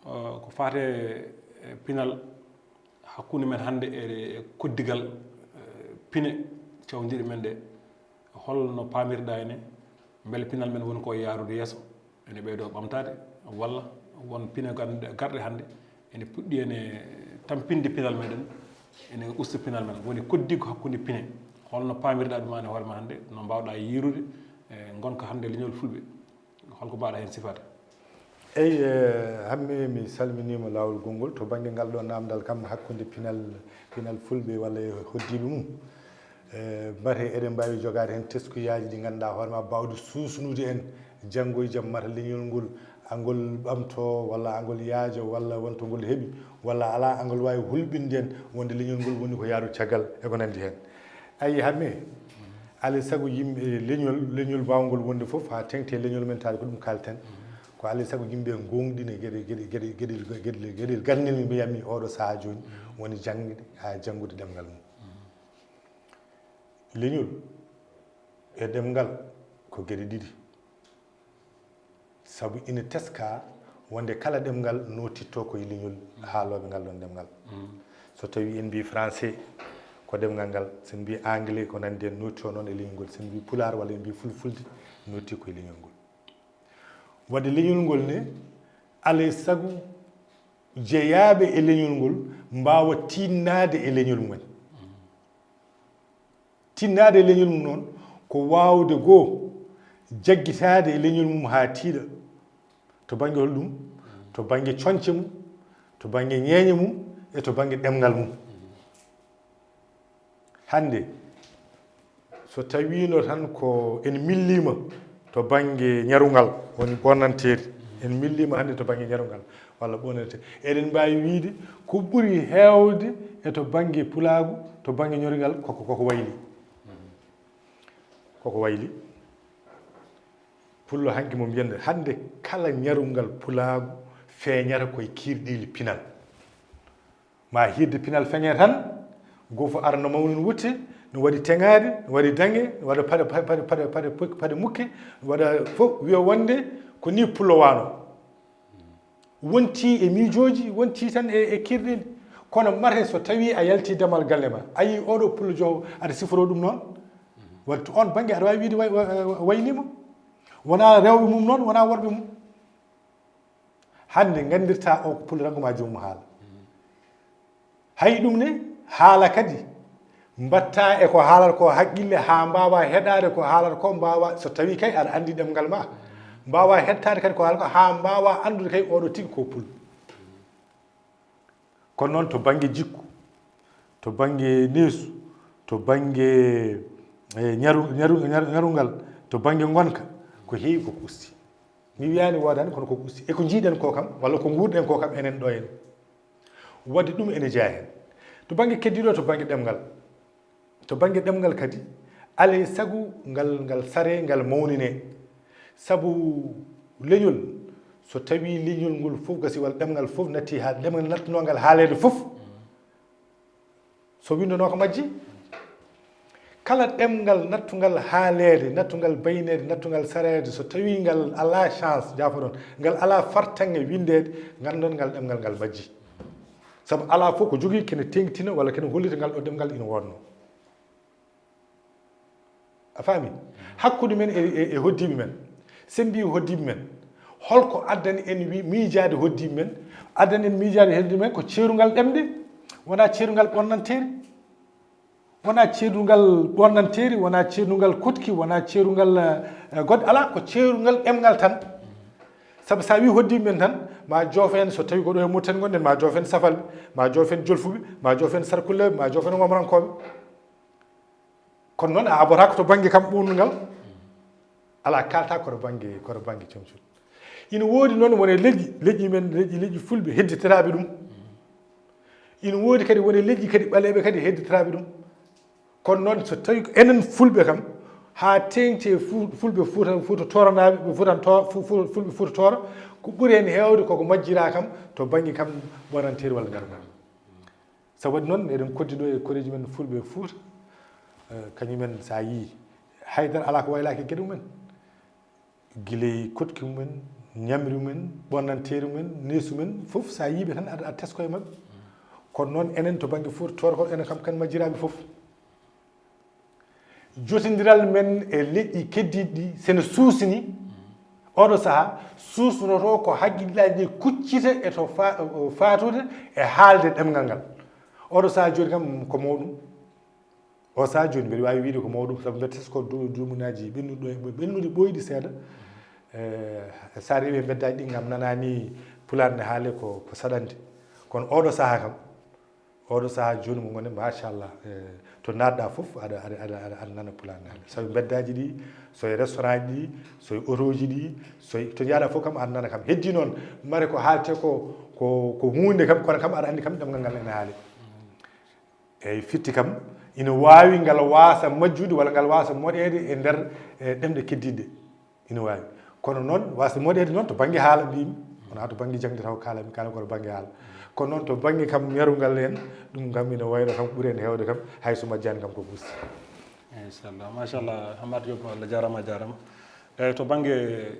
eh, ko faati e pinal hakkunde men hannde e, e koddigal, eh, pine cawndiiɗe men ɗe. Hol no paamirɗaa ene, mbele pinal men woni ko e yaarude yeeso, ene ɓeydo ɓamtaade, walla won pine gan-, garɗe hannde ene puɗɗi ene tampinde pinal meɗen, ene usta pinal men, woni koddigo hakkunde pine. Hol no paamirɗaa ɗum aan e hoore ma hannde, no mbaawɗaa yiirude, eh, ngonka hannde leñol Fulɓe? Holko mbaɗa heen sifaade? Eyi, eh, Hammet, mi salminiima laawol gonngol. To bannge ngal ɗo naamndal kam hakkunde pinal, pinal Fulɓe walla e hoɗdiiɓe mum. Eh, mbate eɗen mbaawi jogaade heen teskuyaaji ɗi ngannduɗaa hoore ma baawɗi suusnude en janngo e jam, mata leñol ngol, angol ɓamto walla angol yaajo walla wonto ngol heɓi walla alaa, angol waawi hulɓinde en wonde leñol ngol woni ko yaarude caggal e ko nanndi heen. Ayi, Hammet, alaa e sago yimɓe, leñol, leñol mbaawngol wonde fof, haa teŋti e leñol men, taade ko ɗum kaalten. Ko alaa e sago yimɓe ngoongɗina geɗe, geɗe, geɗe, geɗe, geɗe, geɗe ganni, mi mbiyatmi oɗo sahaa jooni, woni jaŋde haa janngude ɗemngal mum. Leñol e ɗemngal ko geɗe ɗiɗi. Sabu ina teska wonde kala ɗemngal nootitto ko e leñol haalooɓe ngal ɗon ɗemngal. So tawi en mbii français ko ɗemngal ngal, so en mbii anglais ko nanndi en, nootitto noon e leñol ngol. So en mbii pulaar walla en mbii fulfulde, nootiti ko e leñol ngol. Waɗde leñol ngol ne, alaa e sago jeyaaɓe e leñol ngol mbaawa tiinnaade e leñol mumen. Tiinnaade e leñol mum noon ko waawde goo Jaggitaade e leñol mum haa tiiɗa. To bannge hol ɗum? To bannge coñce mum, to bannge ñeeñe mum, e to bannge ɗemngal mum. Hannde, so tawiino tan ko en milliima to bannge ñarungal, woni ɓoornanteeri, en milliima hannde to bannge ñarungal walla ɓoornanteeri, eɗen mbaawi wiyde ko ɓuri heewde e to bannge pulaagu, to bannge ñorungal, koko, koko wayli. Koko wayli. Pullo hanki mo mbiyen hannde, kala ñarungal pulaagu feeñata koye kiirɗiili pinal. Ma hiirde pinal feŋe tan, goo fof ara no mawni no wutte, no waɗi teŋaade, no waɗi daŋe, no waɗa paɗe, paɗe, paɗe, paɗe, paɗe, paɗe mukke, no waɗa fof wiya wonde ko ni pullo wano. Wonti e miijooji, wonti tan e, e kiirɗeeli. Kono mate so tawi a yalti damal galle ma, a yii oɗo pullo jowo, aɗa siforo ɗum noon. Wattu on bannge aɗa waawi wiide way-, way-, waynimo. Wona rewɓe mum noon, wona worɓe mum. Hannde nganndirta o ko pullo tan ko ma joomum haala. Hay ɗum ne, haala kadi mbatta e ko haalata ko haqqille haa mbaawa heɗaade ko haalata ko, mbaawa, so tawi kay aɗa anndi ɗemngal ma, mbaawa heɗtaade kadi ko haalata ko haa mbaawa anndude kay oɗo tigi ko pullo. Kono noon to bannge jikku, to bannge neesu, to bannge, eh, ñaru-, ñaru-, ñaru-, ñarungal, to bannge ngonka, ko heewi koko usti. Mi wiyaani woodaani, kono koko usti. E ko njiiɗen ko kam, walla ko nguurɗen ko kam enen ɗo en. Wadde ɗum ene jeyaa heen. To bannge keddiiɗo, to bannge ɗemngal. To bannge ɗemngal kadi, alaa e sago ngal, ngal saree, ngal mawnine. Sabu leñol, so tawii leñol ngol fof gasi, walla ɗemngal fof natti haa, ɗemngal nattunoo ngal haaleede fof, so winndonoo ko majji, kala ɗemngal nattungal haaleede, nattungal bayneede, nattungal sareede, so tawii ngal alaa chance, jaafoɗon, ngal alaa fartaŋŋe winndeede, nganndon ngal ɗemngal ngal majji. Sabu alaa fof ko jogii kene teeŋtina walla kene hollita ngal ɗo ɗemngal ina wonnoo. A faami? Hakkunde men e, e, e hoɗdiiɓe men. So en mbii hoɗdiiɓe men, holko addani en wi-, miijaade hoɗdiiɓe men? Addani en miijaade hoɗdiiɓe men ko ceerungal ɗemɗe, wonaa ceerungal ɓoornanteeri, wonaa ceerungal ɓoornanteeri, wonaa ceerungal koɗki, wonaa ceerungal, eh, goɗɗe, alaa, ko ceerungal ɗemngal tan. Sabu so a wii hoɗdiiɓe men tan, ma joof en, so tawii ko ɗo e Mauritanie ngonɗen, ma joof en Safalɓe, ma joof en Jolfuɓe, ma joof en Sarkulleeɓe, ma joof en Omrankooɓe. Kono noon a abotaako to bannge kam ɓuurngal, alaa, kaalta koto bannge, koto bannge comcol. Ina woodi noon wone leƴƴi, leƴƴi men, leƴƴi, leƴƴi fulɓe hedditiraaɓe ɗum. Ina woodi kadi wone leƴƴi kadi ɓaleeɓe kadi hedditiraaɓe ɗum. Kono noon so tawi ko enen fulɓe kam, haa teeŋti e fu-, fulɓe Fuuta, Fuuta Tooranaaɓe, ɓe Fuutan To-, fu-, fu-, fulɓe Fuuta Tooro, ko ɓuri heen heewde koko majjiraa kam to bannge kam ɓoornanteeri walla ngarma. Sabu waɗi noon, eɗen koddi ɗo e koreeji men fulɓe e Fuuta, eh, kañumen so a yii, haydara alaa ko waylaaki e geɗe mumen. Gila e koɗki mumen, ñamri mumen, ɓoornanteeri mumen, neesu mumen, fof so a yii ɓe tan aɗa, aɗa tesko e maɓɓe. Kono noon enen to bannge Fuuta Tooro ko enen kam kan majjiraaɓe fof. Jotondiral men e leƴƴi keddiiɗi ɗi, so ene suusni, oɗo sahaa suusnoto ko hakkillaaji ɗi kuccita e to fa-, faatude e haalde ɗemngal ngal. Oɗo sahaa jooni kam ko mawɗum. O sahaa jooni mbeɗa waawi wiyde ko mawɗum, sabu mbeɗa tesko du-, dumunaaji ɓennuɗo, ɓennuɗi ɓooyɗi seeɗa. Eh, so a rewi e mbeddaaji ɗi, ngam nanaani pulaar ne haale ko, ko saɗande. Kono oɗo sahaa kam, oɗo sahaa jooni mo ngonɗen, machallah, eh, to naatɗa fof, aɗa, aɗa, aɗa, aɗa, aɗa nana pulaar ne haale. Sabu mbeddaaji ɗi, so e restaurant ji ɗi, so e otooji ɗi, so e, to njahɗa fof kam, aɗa nana kam. Heddi noon, mare ko haalte ko, ko, ko huunde kam, kono kam aɗa anndi kam ɗemngal ngal ene haale. Eyyi, firti kam, ina waawi ngal waasa majjude walla ngal waasa moɗeede e nder, eh, ɗemɗe keddiiɗe. Ina waawi. Kono noon, waasde moɗeede noon to bannge haala mbiymi, wonaa to bannge jaŋde taw kaalami, kaalami koto bannge haala. Kono noon to bannge kam ñarungal en, ɗum kam ina wayno kam ɓuri en heewde kam, hay so majjaani kam ko gusti. Inchallah, machallah, Hammat Diop, Allah jaaraama, a jaaraama. Eyyi, to bannge, eh,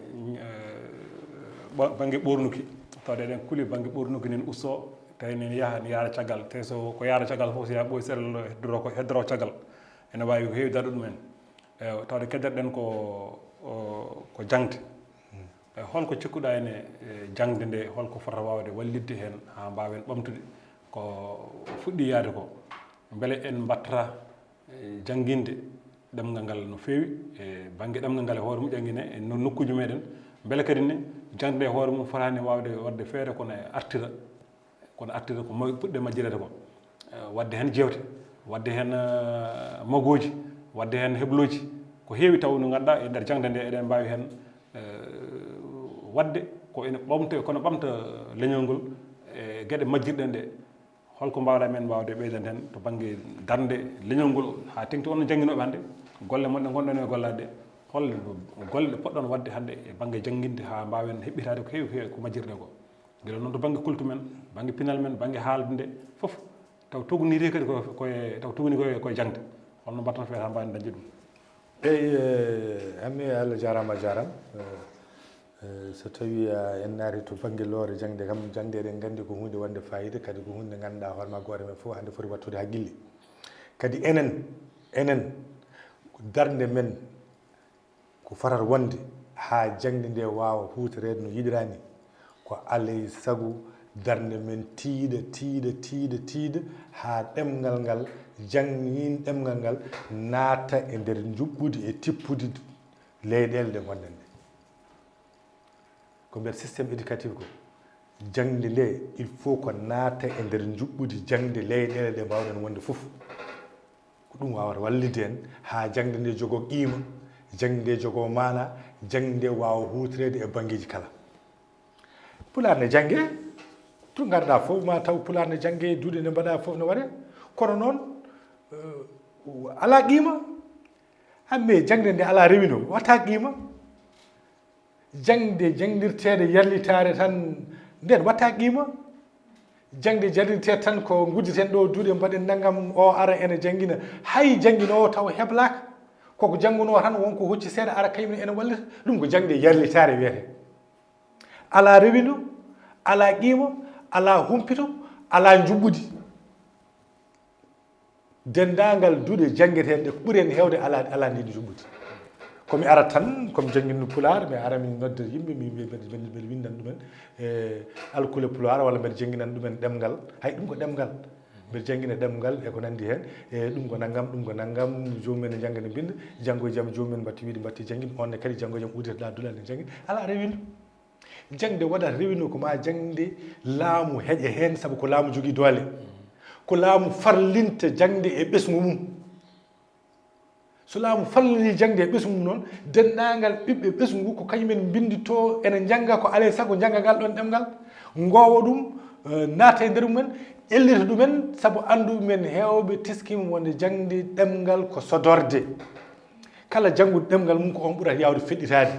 ba-, bannge ɓoornuki, tawde eɗen kuli bannge ɓoornuki nin usto, tawi nin yaha, ni yaara caggal. Te so ko yaara caggal fof, so yaha ɓooyi seeɗa, heddoro ko, heddoro caggal. Ene waawi ko heewi daɗude ɗum en. Eyyi, tawde keddoɗen ko, o, ko jaŋde. Eyyi, holko cikkuɗa ene, e, jaŋde nde, holko fota waawde wallitde heen haa mbaawen ɓamtude ko fuɗɗi yaade ko? Mbele en mbattata, e, jannginde ɗemngal ngal no feewi, e bannge ɗemngal ngal e hoore mum ƴannginee e no-, nokkuuji meeɗen. Mbele kadi ne jaŋde e hoore mum fotaani waawde waɗde feere kono e artira, kono artira ko ma-, puɗɗe majjirede ko. Eh, waɗde heen jeewte, waɗde heen, eh, magooji, waɗde heen heblooji. Ko heewi taw no ngannduɗaa e nder jaŋde nde eɗen mbaawi heen, eh, waɗde ko ene ɓamta, kono ɓamta leñol ngol e geɗe majjirɗe ɗe. Holko mbaawɗaa men mbaawde ɓeydande heen to bannge darnde leñol ngol haa teŋti on no jannginooɓe hannde? Golle mon ɗe ngonɗon e gollaade ɗe, hol golle ɗe poɗɗon waɗde hannde e bannge jannginde haa mbaawen heɓɓitaade ko heewi, ko heewi ko majjirɗe ko? Gila noon to bannge kultu men, bannge pinal men, bannge haalde nde fof, taw togniri kadi ko, koye, taw togni koye, koye jaŋde. Holno mbaɗton feere haa mbaawen dañde ɗum? Eyi, eh, Hammi, Allah jaaraama, a jaaraama. Eh, eh, so tawii, ah, en naati to bannge loore jaŋde kam, jaŋde eɗen nganndi ko huunde wonde faayiida, kadi ko huunde nde ngannduɗaa hoore maa gooto men fof hannde foti wattude hakkille. Kadi enen, enen, darnde men ko fotata wonde haa jaŋde nde waawa huutoreede no yiɗiraa ni, ko alaa e sago darnde men tiiɗa, tiiɗa, tiiɗa, tiiɗa, haa ɗemngal ngal, janngiin ɗemngal ngal, naata e nder njuɓɓudi e tippudi leyɗeele ɗe ngonɗen ɗe. Ko mbiyata système éducatif ko, jaŋde nde, il faut ko naata e nder njuɓɓudi jaŋde leyɗeele ɗe mbaawɗen wonde fof. Ko ɗum waawata wallitde en haa jaŋde nde jogoo qiima, jaŋde nde jogoo maanaa, jaŋde nde waawa huutoreede e banngeeji kala. Pulaar ne janngee, to ngarɗaa fof, ma taw Pulaar ne janngee, duɗe nde mbaɗaa fof no waɗee. Kono noon, eh, alaa qiima. Hammi, jaŋde nde alaa rewino, waɗtaa qiima. Jaŋde janndirteeɗe yarlitaare tan, nden waɗtaa qiima. Jaŋde janndirteeɗe tan ko ngudditen ɗo duɗe, mbaɗen nanngam, o ara ene janngina. Hay jannginoowo taw heblaaka. Koko janngunoo tan, won ko hocci seeɗa, ara kañum ne ene wallita. Ɗum ko jaŋde yarlitaare wiyetee. Alaa rewino, alaa qiima, alaa humpito, alaa njuɓɓudi. Denndaangal duɗe janngeteeɗe ɗe, ko ɓuri heen heewde alaa, alaa ndiin njuɓɓudi. Ko mi ara tan, ko mi jannginɗo Pulaar, mi ara mi nodda yimɓe, mi, mi, mbeɗa, mbeɗa, mbeɗa winndan ɗumen, e alkule Pulaar, walla mbeɗa janngina ɗumen ɗemngal. Hay ɗum ko ɗemngal. Mbeɗa janngina ɗemngal e ko nanndi heen. E ɗum ko nanngam, ɗum ko nanngam, joomum en ne njannga ne mbinnda, janngo e jam joomum en mbaɗti wiide, mbaɗti janngin, on ne kadi janngo e jam udditat duɗal ne janngin. Alaa rewino. Jaŋde waɗat rewino ko ma jaŋde laamu heƴa heen, sabu ko laamu jogii doole. Ko laamu farlinta jaŋde e ɓesngu mum. So laamu farlini jaŋde e ɓesngu mum noon, denndaangal ɓiɓɓe ɓesngu ko kañum en mbinnditoo, ene njannga ko alaa e sago njannga ngal ɗoon ɗemngal, ngoowa ɗum, eh, naata e nder mumen, ƴellita ɗumen, sabu annduɓe men heewɓe teskiima wonde jaŋde ɗemngal ko sodorde. Kala jannguɗo ɗemngal mum ko oon ɓurata yaawde feɗɗitaade.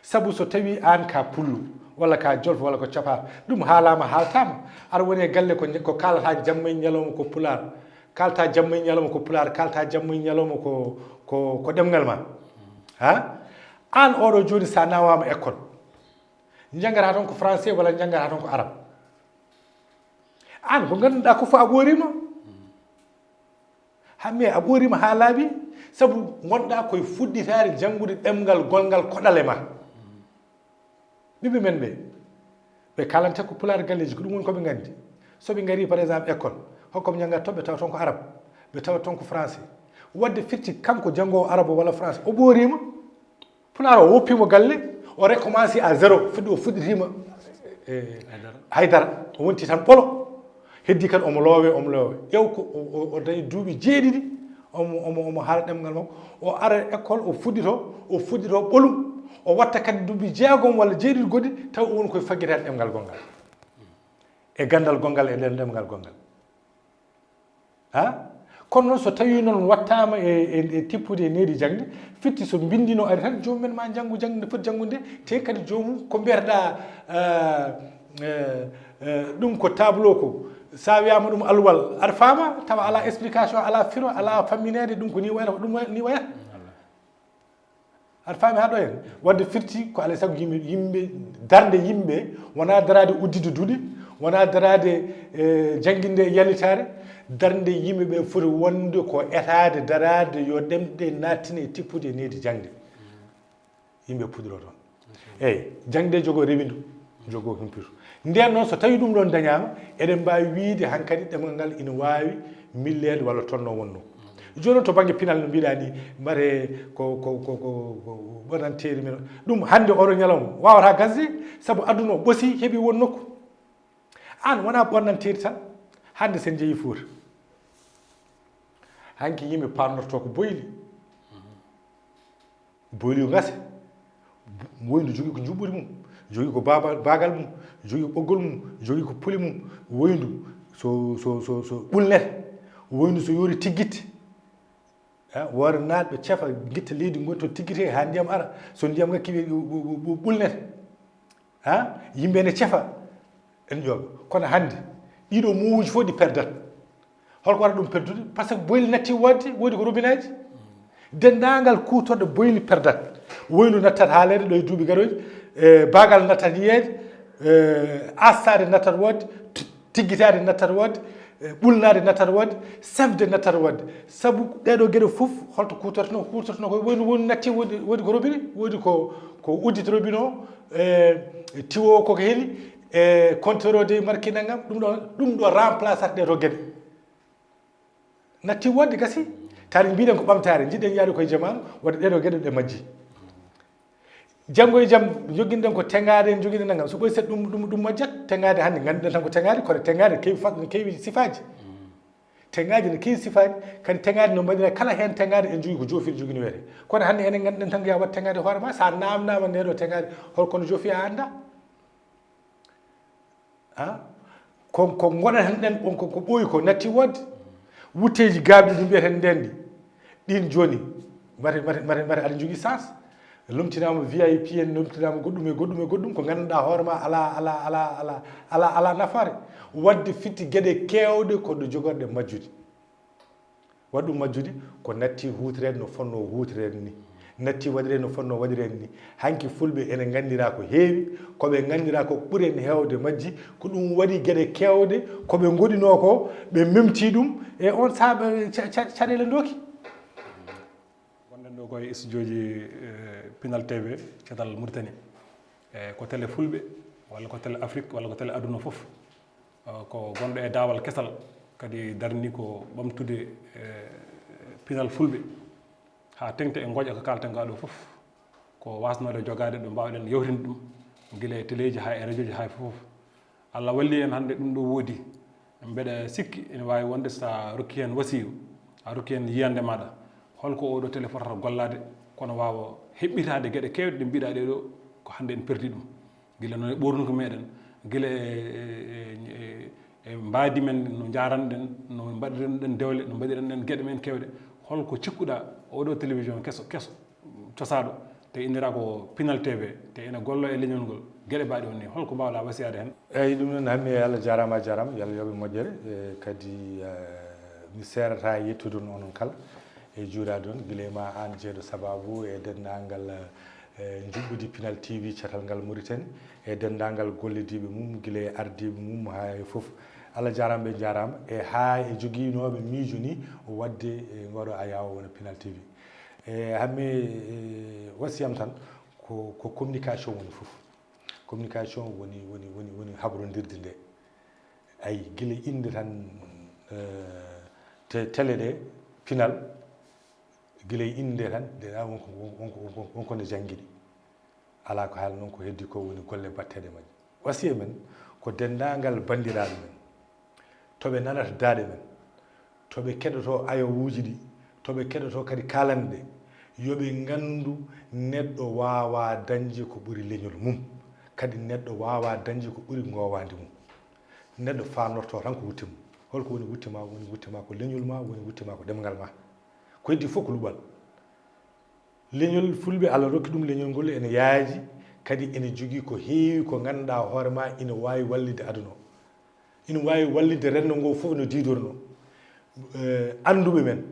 Sabu so tawii aan ka pullo, walla ka jolfo, walla ko capaar, ɗum haalaama, haaltaama. Aɗa woni e galle ko, ko kaalata jamma e ñalawma ko pulaar, kaalta jamma e ñalawma ko pulaar, kaalta jamma e ñalawma ko, ko, ko ɗemngal ma. Ha? Aan oɗo jooni so a nawaama école, njanngata toon ko français walla njanngata toon ko arabe. Aan ko ngannduɗaa ko fof a ɓooriima. Hammi, a ɓooriima haa laaɓi, sabu ngonɗaa koye fuɗɗitaare janngude ɗemngal gonngal koɗale ma. Ɓiɓɓe men ɓe, ɓe kaalante ko pulaar galleeji, ko ɗum woni ko ɓe nganndi. So ɓe ngarii, par exemple, école, hokka ɓe njannga to, ɓe tawa toon ko arabe, ɓe tawa toon ko français. Waɗde firti kanko janngoowo arabe walla français, o ɓooriima. Pulaar o woppiimo galle, o recommenci à zéro, fedde o fuɗɗitiima, eh, haydara. Haydara. O wonti tan ɓolo. Heddi kadi omo loowe, omo loowe. Ƴeew ko o, o, o dañi duuɓi jeeɗiɗi, omo, omo, omo haala ɗemngal makko. O ara école, o fuɗɗito, o fuɗɗito ɓolum. O watta kadi duuɓi jeegom walla jeeɗiɗi goɗɗi, taw o woni koye faggitaade ɗemngal gonngal. E ganndal gonngal e nder ɗemngal gonngal. Ha? Kono noon, so tawii noon waɗtaama e, e, e tippude e needi jaŋde, firti so mbinndi no ari tan, joomum en ma njanngu jaŋde nde foti janngude nde, te kadi joomum ko mbiyata-ɗaa, eh, eh, eh, ɗum ko tableau ko, so a wiyaama ɗum alwal, aɗa faama, tawa alaa explication, alaa firo, alaa fammineede, ɗum ko nii wayata, ko ɗum way-, nii wayata. Aɗa faami haa ɗo en? Waɗde firti ko alaa e sago yimɓe, yimɓe, darnde yimɓe, wonaa daraade udditde duɗe, wonaa daraade, eh, jannginde e yalitaare. Darnde yimɓe ɓe foti wonde ko etaade, daraade, yo ɗemɗe naattine e tippude e needi jaŋde. Yimɓe puɗɗoroo toon. Eeyi, jaŋde jogoo rewindu, jogoo humpito. Ndeen noon, so tawii ɗum ɗoon dañaama, eɗen mbaawi wiyde hankadi ɗemngal ngal ina waawi milleede walla tolno wonnoo. Jooni noon to bannge pinal no mbiɗa ni, mbaɗe ko, ko, ko, ko, ko ɓonanteeri men. Ɗum hannde oɗo ñalawma waawata gasde, sabu aduna o ɓosi, heɓi won nokku. Aan wonaa ɓonanteeri tan, hannde sen njehi Fuuta. Hanki yimɓe paamnorto ko boyli. Boyli yo ngase. Woyndu jogii ko njuɓɓudi mum, jogii ko baaba-, baagal mum, jogii ko ɓoggol mum, jogii ko puli mum. Woyndu so, so, so, so ɓulnete, woyndu so yoori tiggitte. Ha, woore naatɓe cefa, ngitta leydi ngoni toon tiggite haa ndiyam ara. So ndiyam ngakki ɓe ɓu-, ɓu-, ɓu-, ɓulnete. Ha, yimɓe ne cefa. En ƴooga. Kono hannde, ɗiɗo mowuuji fof ɗi perdat. Holko waɗa ɗum perdude? Par ce que boyli natti woodde, woodi ko robineeji. Denndaangal kuutorɗe boyli perdat. Woyndu nattat haaleede ɗo e duuɓi garooji, e baagal nattat yiyeede, e aastaade nattat woodde, t-, tiggitaade nattat woodde, e ɓulnaade nattat woodde, sefde nattat woodde. Sabu ɗeeɗo geɗe fof, holto kuutorteno? Kuutorteno ko woyndu, woyndu natti, woodi, woodi ko robine, woodi ko, ko udditi robine o, e tiwo o koko heli, e compteur o de marque nanngam, ɗum ɗo, ɗum ɗo remplaçat ɗee ɗo geɗe. Natti woodde gasi. Taari mbiɗen ko ɓamtaare, njiɗɗen yaade koye jamaanu, waɗde ɗee ɗo geɗe ɗe majji. Janngo e jam, njoginɗen ko teŋaaɗe, njoginɗen nanngam. So ɓoy seeɗa ɗum, ɗum, ɗum majjat, teŋaaɗe hannde ngannduɗen tan ko teŋaaɗe, kono teŋaaɗe ne keewi fa-, ne keewi sifaaji. Teŋaaji ne keewi sifaaji, kadi teŋaaɗe no mbaɗira kala heen teŋaaɗe en jogii ko joofiiɗe jogii no wiyetee. Kono hannde enen ngannduɗen tan ko yaa waɗ teŋaaɗe hoore ma, so a naamnaama ndee ɗo teŋaaɗe, hol kono joofi a anndaa. Ha? Ko, ko ngoɗaten ɗen, on ko, ko ɓooyi ko natti woodde. Wutteeji gaabɗi ɗi mbiyeten ndeen ɗi. Ɗin jooni, mbaɗe, mbaɗe, mbaɗe, mbaɗe aɗa jogii sens. Lomtinaama V I P en, lomtinaama goɗɗum e goɗɗum e goɗɗum, ko ngannduɗaa hoore ma alaa, alaa, alaa, alaa, alaa, alaa nafaare. Waɗde fitti geɗe keewɗe ko ɗo jogorɗe majjude. Waɗ ɗum majjude ko natti huutoreede no fotnoo huutoreede ni. Natti waɗireede no fotnoo waɗireede ni. Hanki fulɓe ene nganndira ko heewi, ko ɓe nganndira ko ɓuri en heewde majji, ko ɗum waɗi geɗe keewɗe, ko ɓe ngoɗinoo ko, ɓe memtii ɗum, e on sahaa ɓe ca-, ca-, caɗeele ndooki. Gonɗen ɗo ko e studio ji, eh, Pinal T V, Caatal Mauritanie. Eh, ko télé fulɓe, walla ko télé Afrique, walla ko télé aduna fof. Eh, ko gonɗo e daawal kesal, kadi darni ko ɓamtude, eh, pinal fulɓe, haa teŋti e ngoƴa ko kaalten gaa ɗo fof. Ko waasnoɗen jogaade ɗo mbaawɗen yewtinde ɗum, gila e teleeji haa e rajooji haa e fof. Allah walli en hannde ɗum ɗo woodi. Mbeɗa sikki ene waawi wonde so a rokki heen wasiyu, a rokki heen yiyannde maaɗa, holko oo ɗoo télé fotata gollaade, kono waawa heɓɓitaade geɗe keewɗe ɗe mbiɗa ɗee ɗoo, ko hannde en perdi ɗum. Gila noon e ɓoornuki meɗen, gila e, e, e, e, e mbaadi men no njaaranɗen, no mbaɗiranɗen dewle, no mbaɗiranɗen geɗe men keewɗe. Holko cikkuɗaa oo ɗoo télévision keso, keso, cosaaɗo, te inndiraa ko Pinal T V, te ina golloo e leñol ngol, geɗe mbaaɗe on ni, holko mbaawɗaa wasiyaade heen? Eeyi, ɗum noon, Hammi, Allah jaaraama, a jaaraama, yo Allah yoɓ e moƴƴere. E, kadi, eh, mi seerataa e yettude on onon kala, e juuraade on, gila e ma aan jeyɗo sabaabu e denndaangal, eh, njuɓɓudi Pinal T V, Caatal ngal Mauritanie, e denndaangal gollodiiɓe mum, gila e ardiiɓe mum haa e fof. Allah jaaraama, ɓe njaaraama, e haa e jogiinooɓe miijo ni waɗde e ngooɗoo ayaawo wona Pinal T V. E, Hammi, e, wasiyam tan ko, ko communication woni fof. Communication woni, woni, woni, woni habrondirde nde. Ayi, gila innde tan, eh, te-, télé ɗe, Pinal, gila e innde tan, nde ɗa wonko, wonko, wonko, wonko ne janngiɗi. Alaa ko haali noon, ko heddi ko woni golle batteeɗe majje. Wasiya men ko denndaangal banndiraaɓe men, to ɓe nanata daaɗe men, to ɓe keɗotoo ayawuuji ɗi, to ɓe keɗotoo kadi kaalande ɗe, yo ɓe nganndu neɗɗo waawaa dañde ko ɓuri leñol mum, kadi neɗɗo waawaa dañde ko ɓuri ngoowaandi mum. Neɗɗo faamnortoo tan ko wutte mum. Holko woni wutte ma? Woni wutte ma ko leñol ma, woni wutte ma ko ɗemngal ma. Ko heddi fof ko luɓal. Leñol fulɓe, Allah rokki ɗum leñol ngol ene yaaji, kadi ene jogii ko heewi ko ngannduɗaa hoore ma ina waawi wallitde aduna o. Ina waawi wallitde renndo ngo fof no diidornoo. Eh, annduɓe men,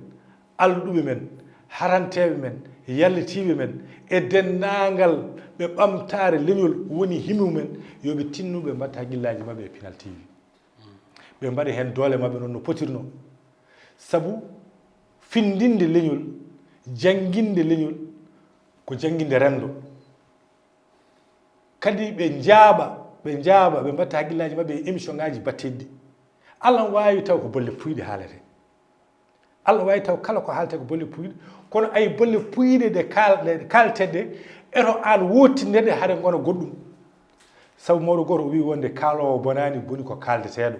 alɗuɓe men, haranteeɓe men, yallitiiɓe men, e denndaangal ɓe ɓamtaare leñol woni himo men, yo ɓe tinnu ɓe mbaɗta hakkillaaji maɓɓe e Pinal T V. Ɓe mbaɗa heen doole maɓɓe noon no potirnoo. Sabu finndinde leñol, jannginde leñol, ko jannginde renndo. Kadi ɓe njaaɓa, ɓe njaaɓa, ɓe mbaɗta hakkillaaji maɓɓe e émission ngaaji batteeɗi ɗi. Alan waawi taw ko bolle puyɗe haaletee. Allah wawi taw kala ko haalte ko bolle puyɗe, kono ay bolle puyɗe ɗe kal- ɗe kalten ɗe, eto an wottinde ɗe haɗe gona goɗɗum. Sabu mawɗo goto o wi wonde kalowo bonani boni ko kaldeteɗo.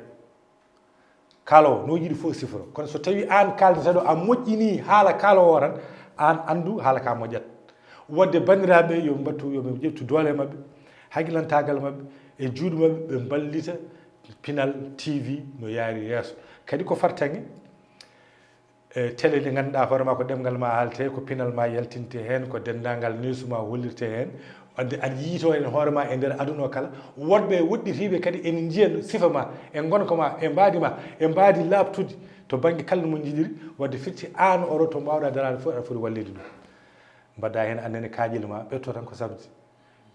Kalowo no yiɗi fof siforo, kono so tawi an kaldeteɗo a moƴƴini haala kalowo o tan, an andu haala ka moƴƴat. Wadde bandiraɓe yo mbattu, yo ɓe ƴettu doole mabɓe, haqqilantagal mabɓe e juuɗe mabɓe, ɓe mballita Pinal T V no yaari yeeso. Kadi ko fartange e télé ɗe ngannduɗaa hoore ma ko ɗemngal ma haalte, ko pinal ma yaltinte heen, ko denndaangal neesu ma hollirte heen. Wadde aɗa yiito heen hoore ma e nder aduna o kala. Woɗɓe woɗɗitiiɓe kadi ene njiya sifa ma e ngonka ma e mbaadi ma e mbaadi laaɓtuɗi to bannge kala no mo njiɗiri. Wadde firti aan oro to mbaawɗaa daraade fof aɗa foti walleede ɗum. Mbaɗa heen annene kaƴel ma, ɓetto tan ko sabde.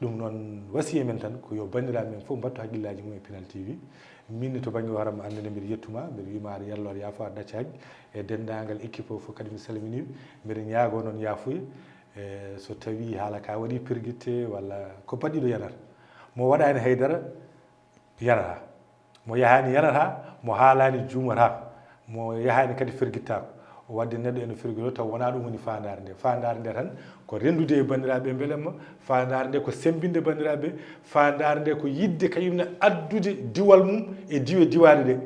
Ɗum noon, wasiya men tan ko yo banndiraaɓe men fof mbattu hakkillaaji mum e Pinal T V. Min ne to bannge hoore am, annene mbiɗa yettuma, mbiɗa wima aɗa yallo, aɗa yaafo, aɗa ɗacca haqqe e denndaangal équipe o fof kadi mi salminiiɓe. Mbiɗa ñaagoo noon yaafuya, e so tawii haala ka waɗi pergitte walla ko baɗɗiiɗo yanata. Mo waɗaani haydara yanata. Mo yahaani yanata, mo haalaani juumataako, mo yahaani kadi fergittaako. Wadde neɗɗo ene fergito taw wonaa ɗum woni faandaare nde. Faandaare nde tan ko renndude e banndiraaɓe mbelemma, faandaare nde ko semmbinde banndiraaɓe, faandaare nde ko yiɗde kañum ne addude diwal mum e diwe diwaaɗe ɗe.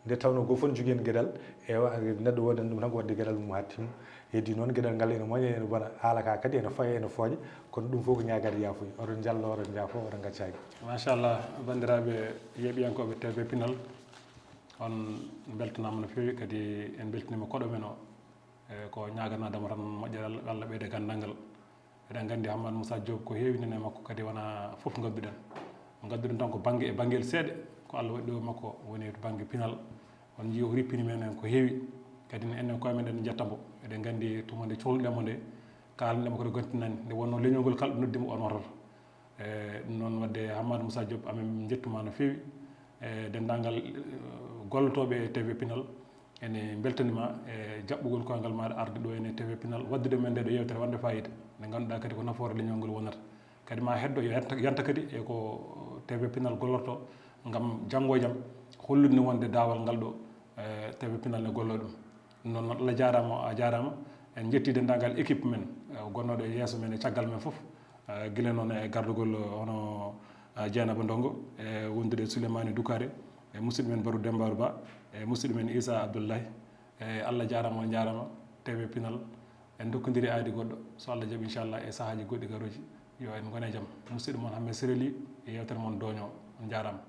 Nde tawnoo gooto fof ne jogii heen geɗal, ewa, neɗɗo wooda ɗum tan ko waɗde geɗal mum haa timma. Heddii noon geɗal ngal ene moña, ene bona, haala ka kadi ene faya, ene fooƴa, kono ɗum fof ko ñaagaade yaafuya. Oɗon njalloo, oɗon njaafoo, oɗon ngaccaaki. Machallah, banndiraaɓe yeeɓiyankooɓe T V Pinal, on mbeltanaama no feewi, kadi en mbeltaniima koɗo men o. E, ko ñaaganaademo tan moƴƴere Allah, Allah ɓeyda ganndal ngal. Eɗen nganndi Hammat Moussa Diop ko heewi nene makko, kadi wonaa fof ngadduɗen. Ngadduɗen tan ko bannge e banngel seeɗa, ko Allah waɗi ɗo makko woni to bannge pinal. On njii o rippini men heen ko heewi. Kadi enen koye men eɗen njetta mo. Eɗen nganndi tuma nde cohluɗen mo nde, kaalanɗen mo ko ɗo gantinani. Nde wonnoo leñol ngol kala ɗo noddi mo, o noototo. E, ɗum noon, wadde Hammat Moussa Diop, amen njettuma no feewi. E, denndaangal, e, gollotooɓe e T V Pinal, ene mbeltaniima e jaɓɓugol koyngal maaɗa arde ɗo ene T V Pinal, waddude men nde ɗo yeewtere wonde faayiida. Nde ngannduɗaa kadi ko nafoore leñol ngol wonata. Kadi ma heddo yo yanta, yanta kadi e ko T V Pinal gollorto ngam janngo e jam hollude wonde daawal ngal ɗo, e, T V Pinal ne golloo ɗum. Ɗum noon, Allah jaaraama, a jaaraama. En njetti denndaangal équipe men, e, gonnooɗo e yeeso men e caggal men fof. E, gila noon e gardugol hono, e, Dieynaba Ndongo, e, wondude e Souleymani Dukare, e musidɗo men Barou Demba Ba, e musidɗo men Issa Abdoulaye. E, Allah jaaraama, on njaaraama, T V Pinal. En ndokkondiri aadi goɗɗo, so Allah jaɓi, inchallah, e sahaaji goɗɗi garooji. Yo en ngone jam. Musidɗo mon Hammet Sireli e yeewtere mon Dooño. On njaaraama.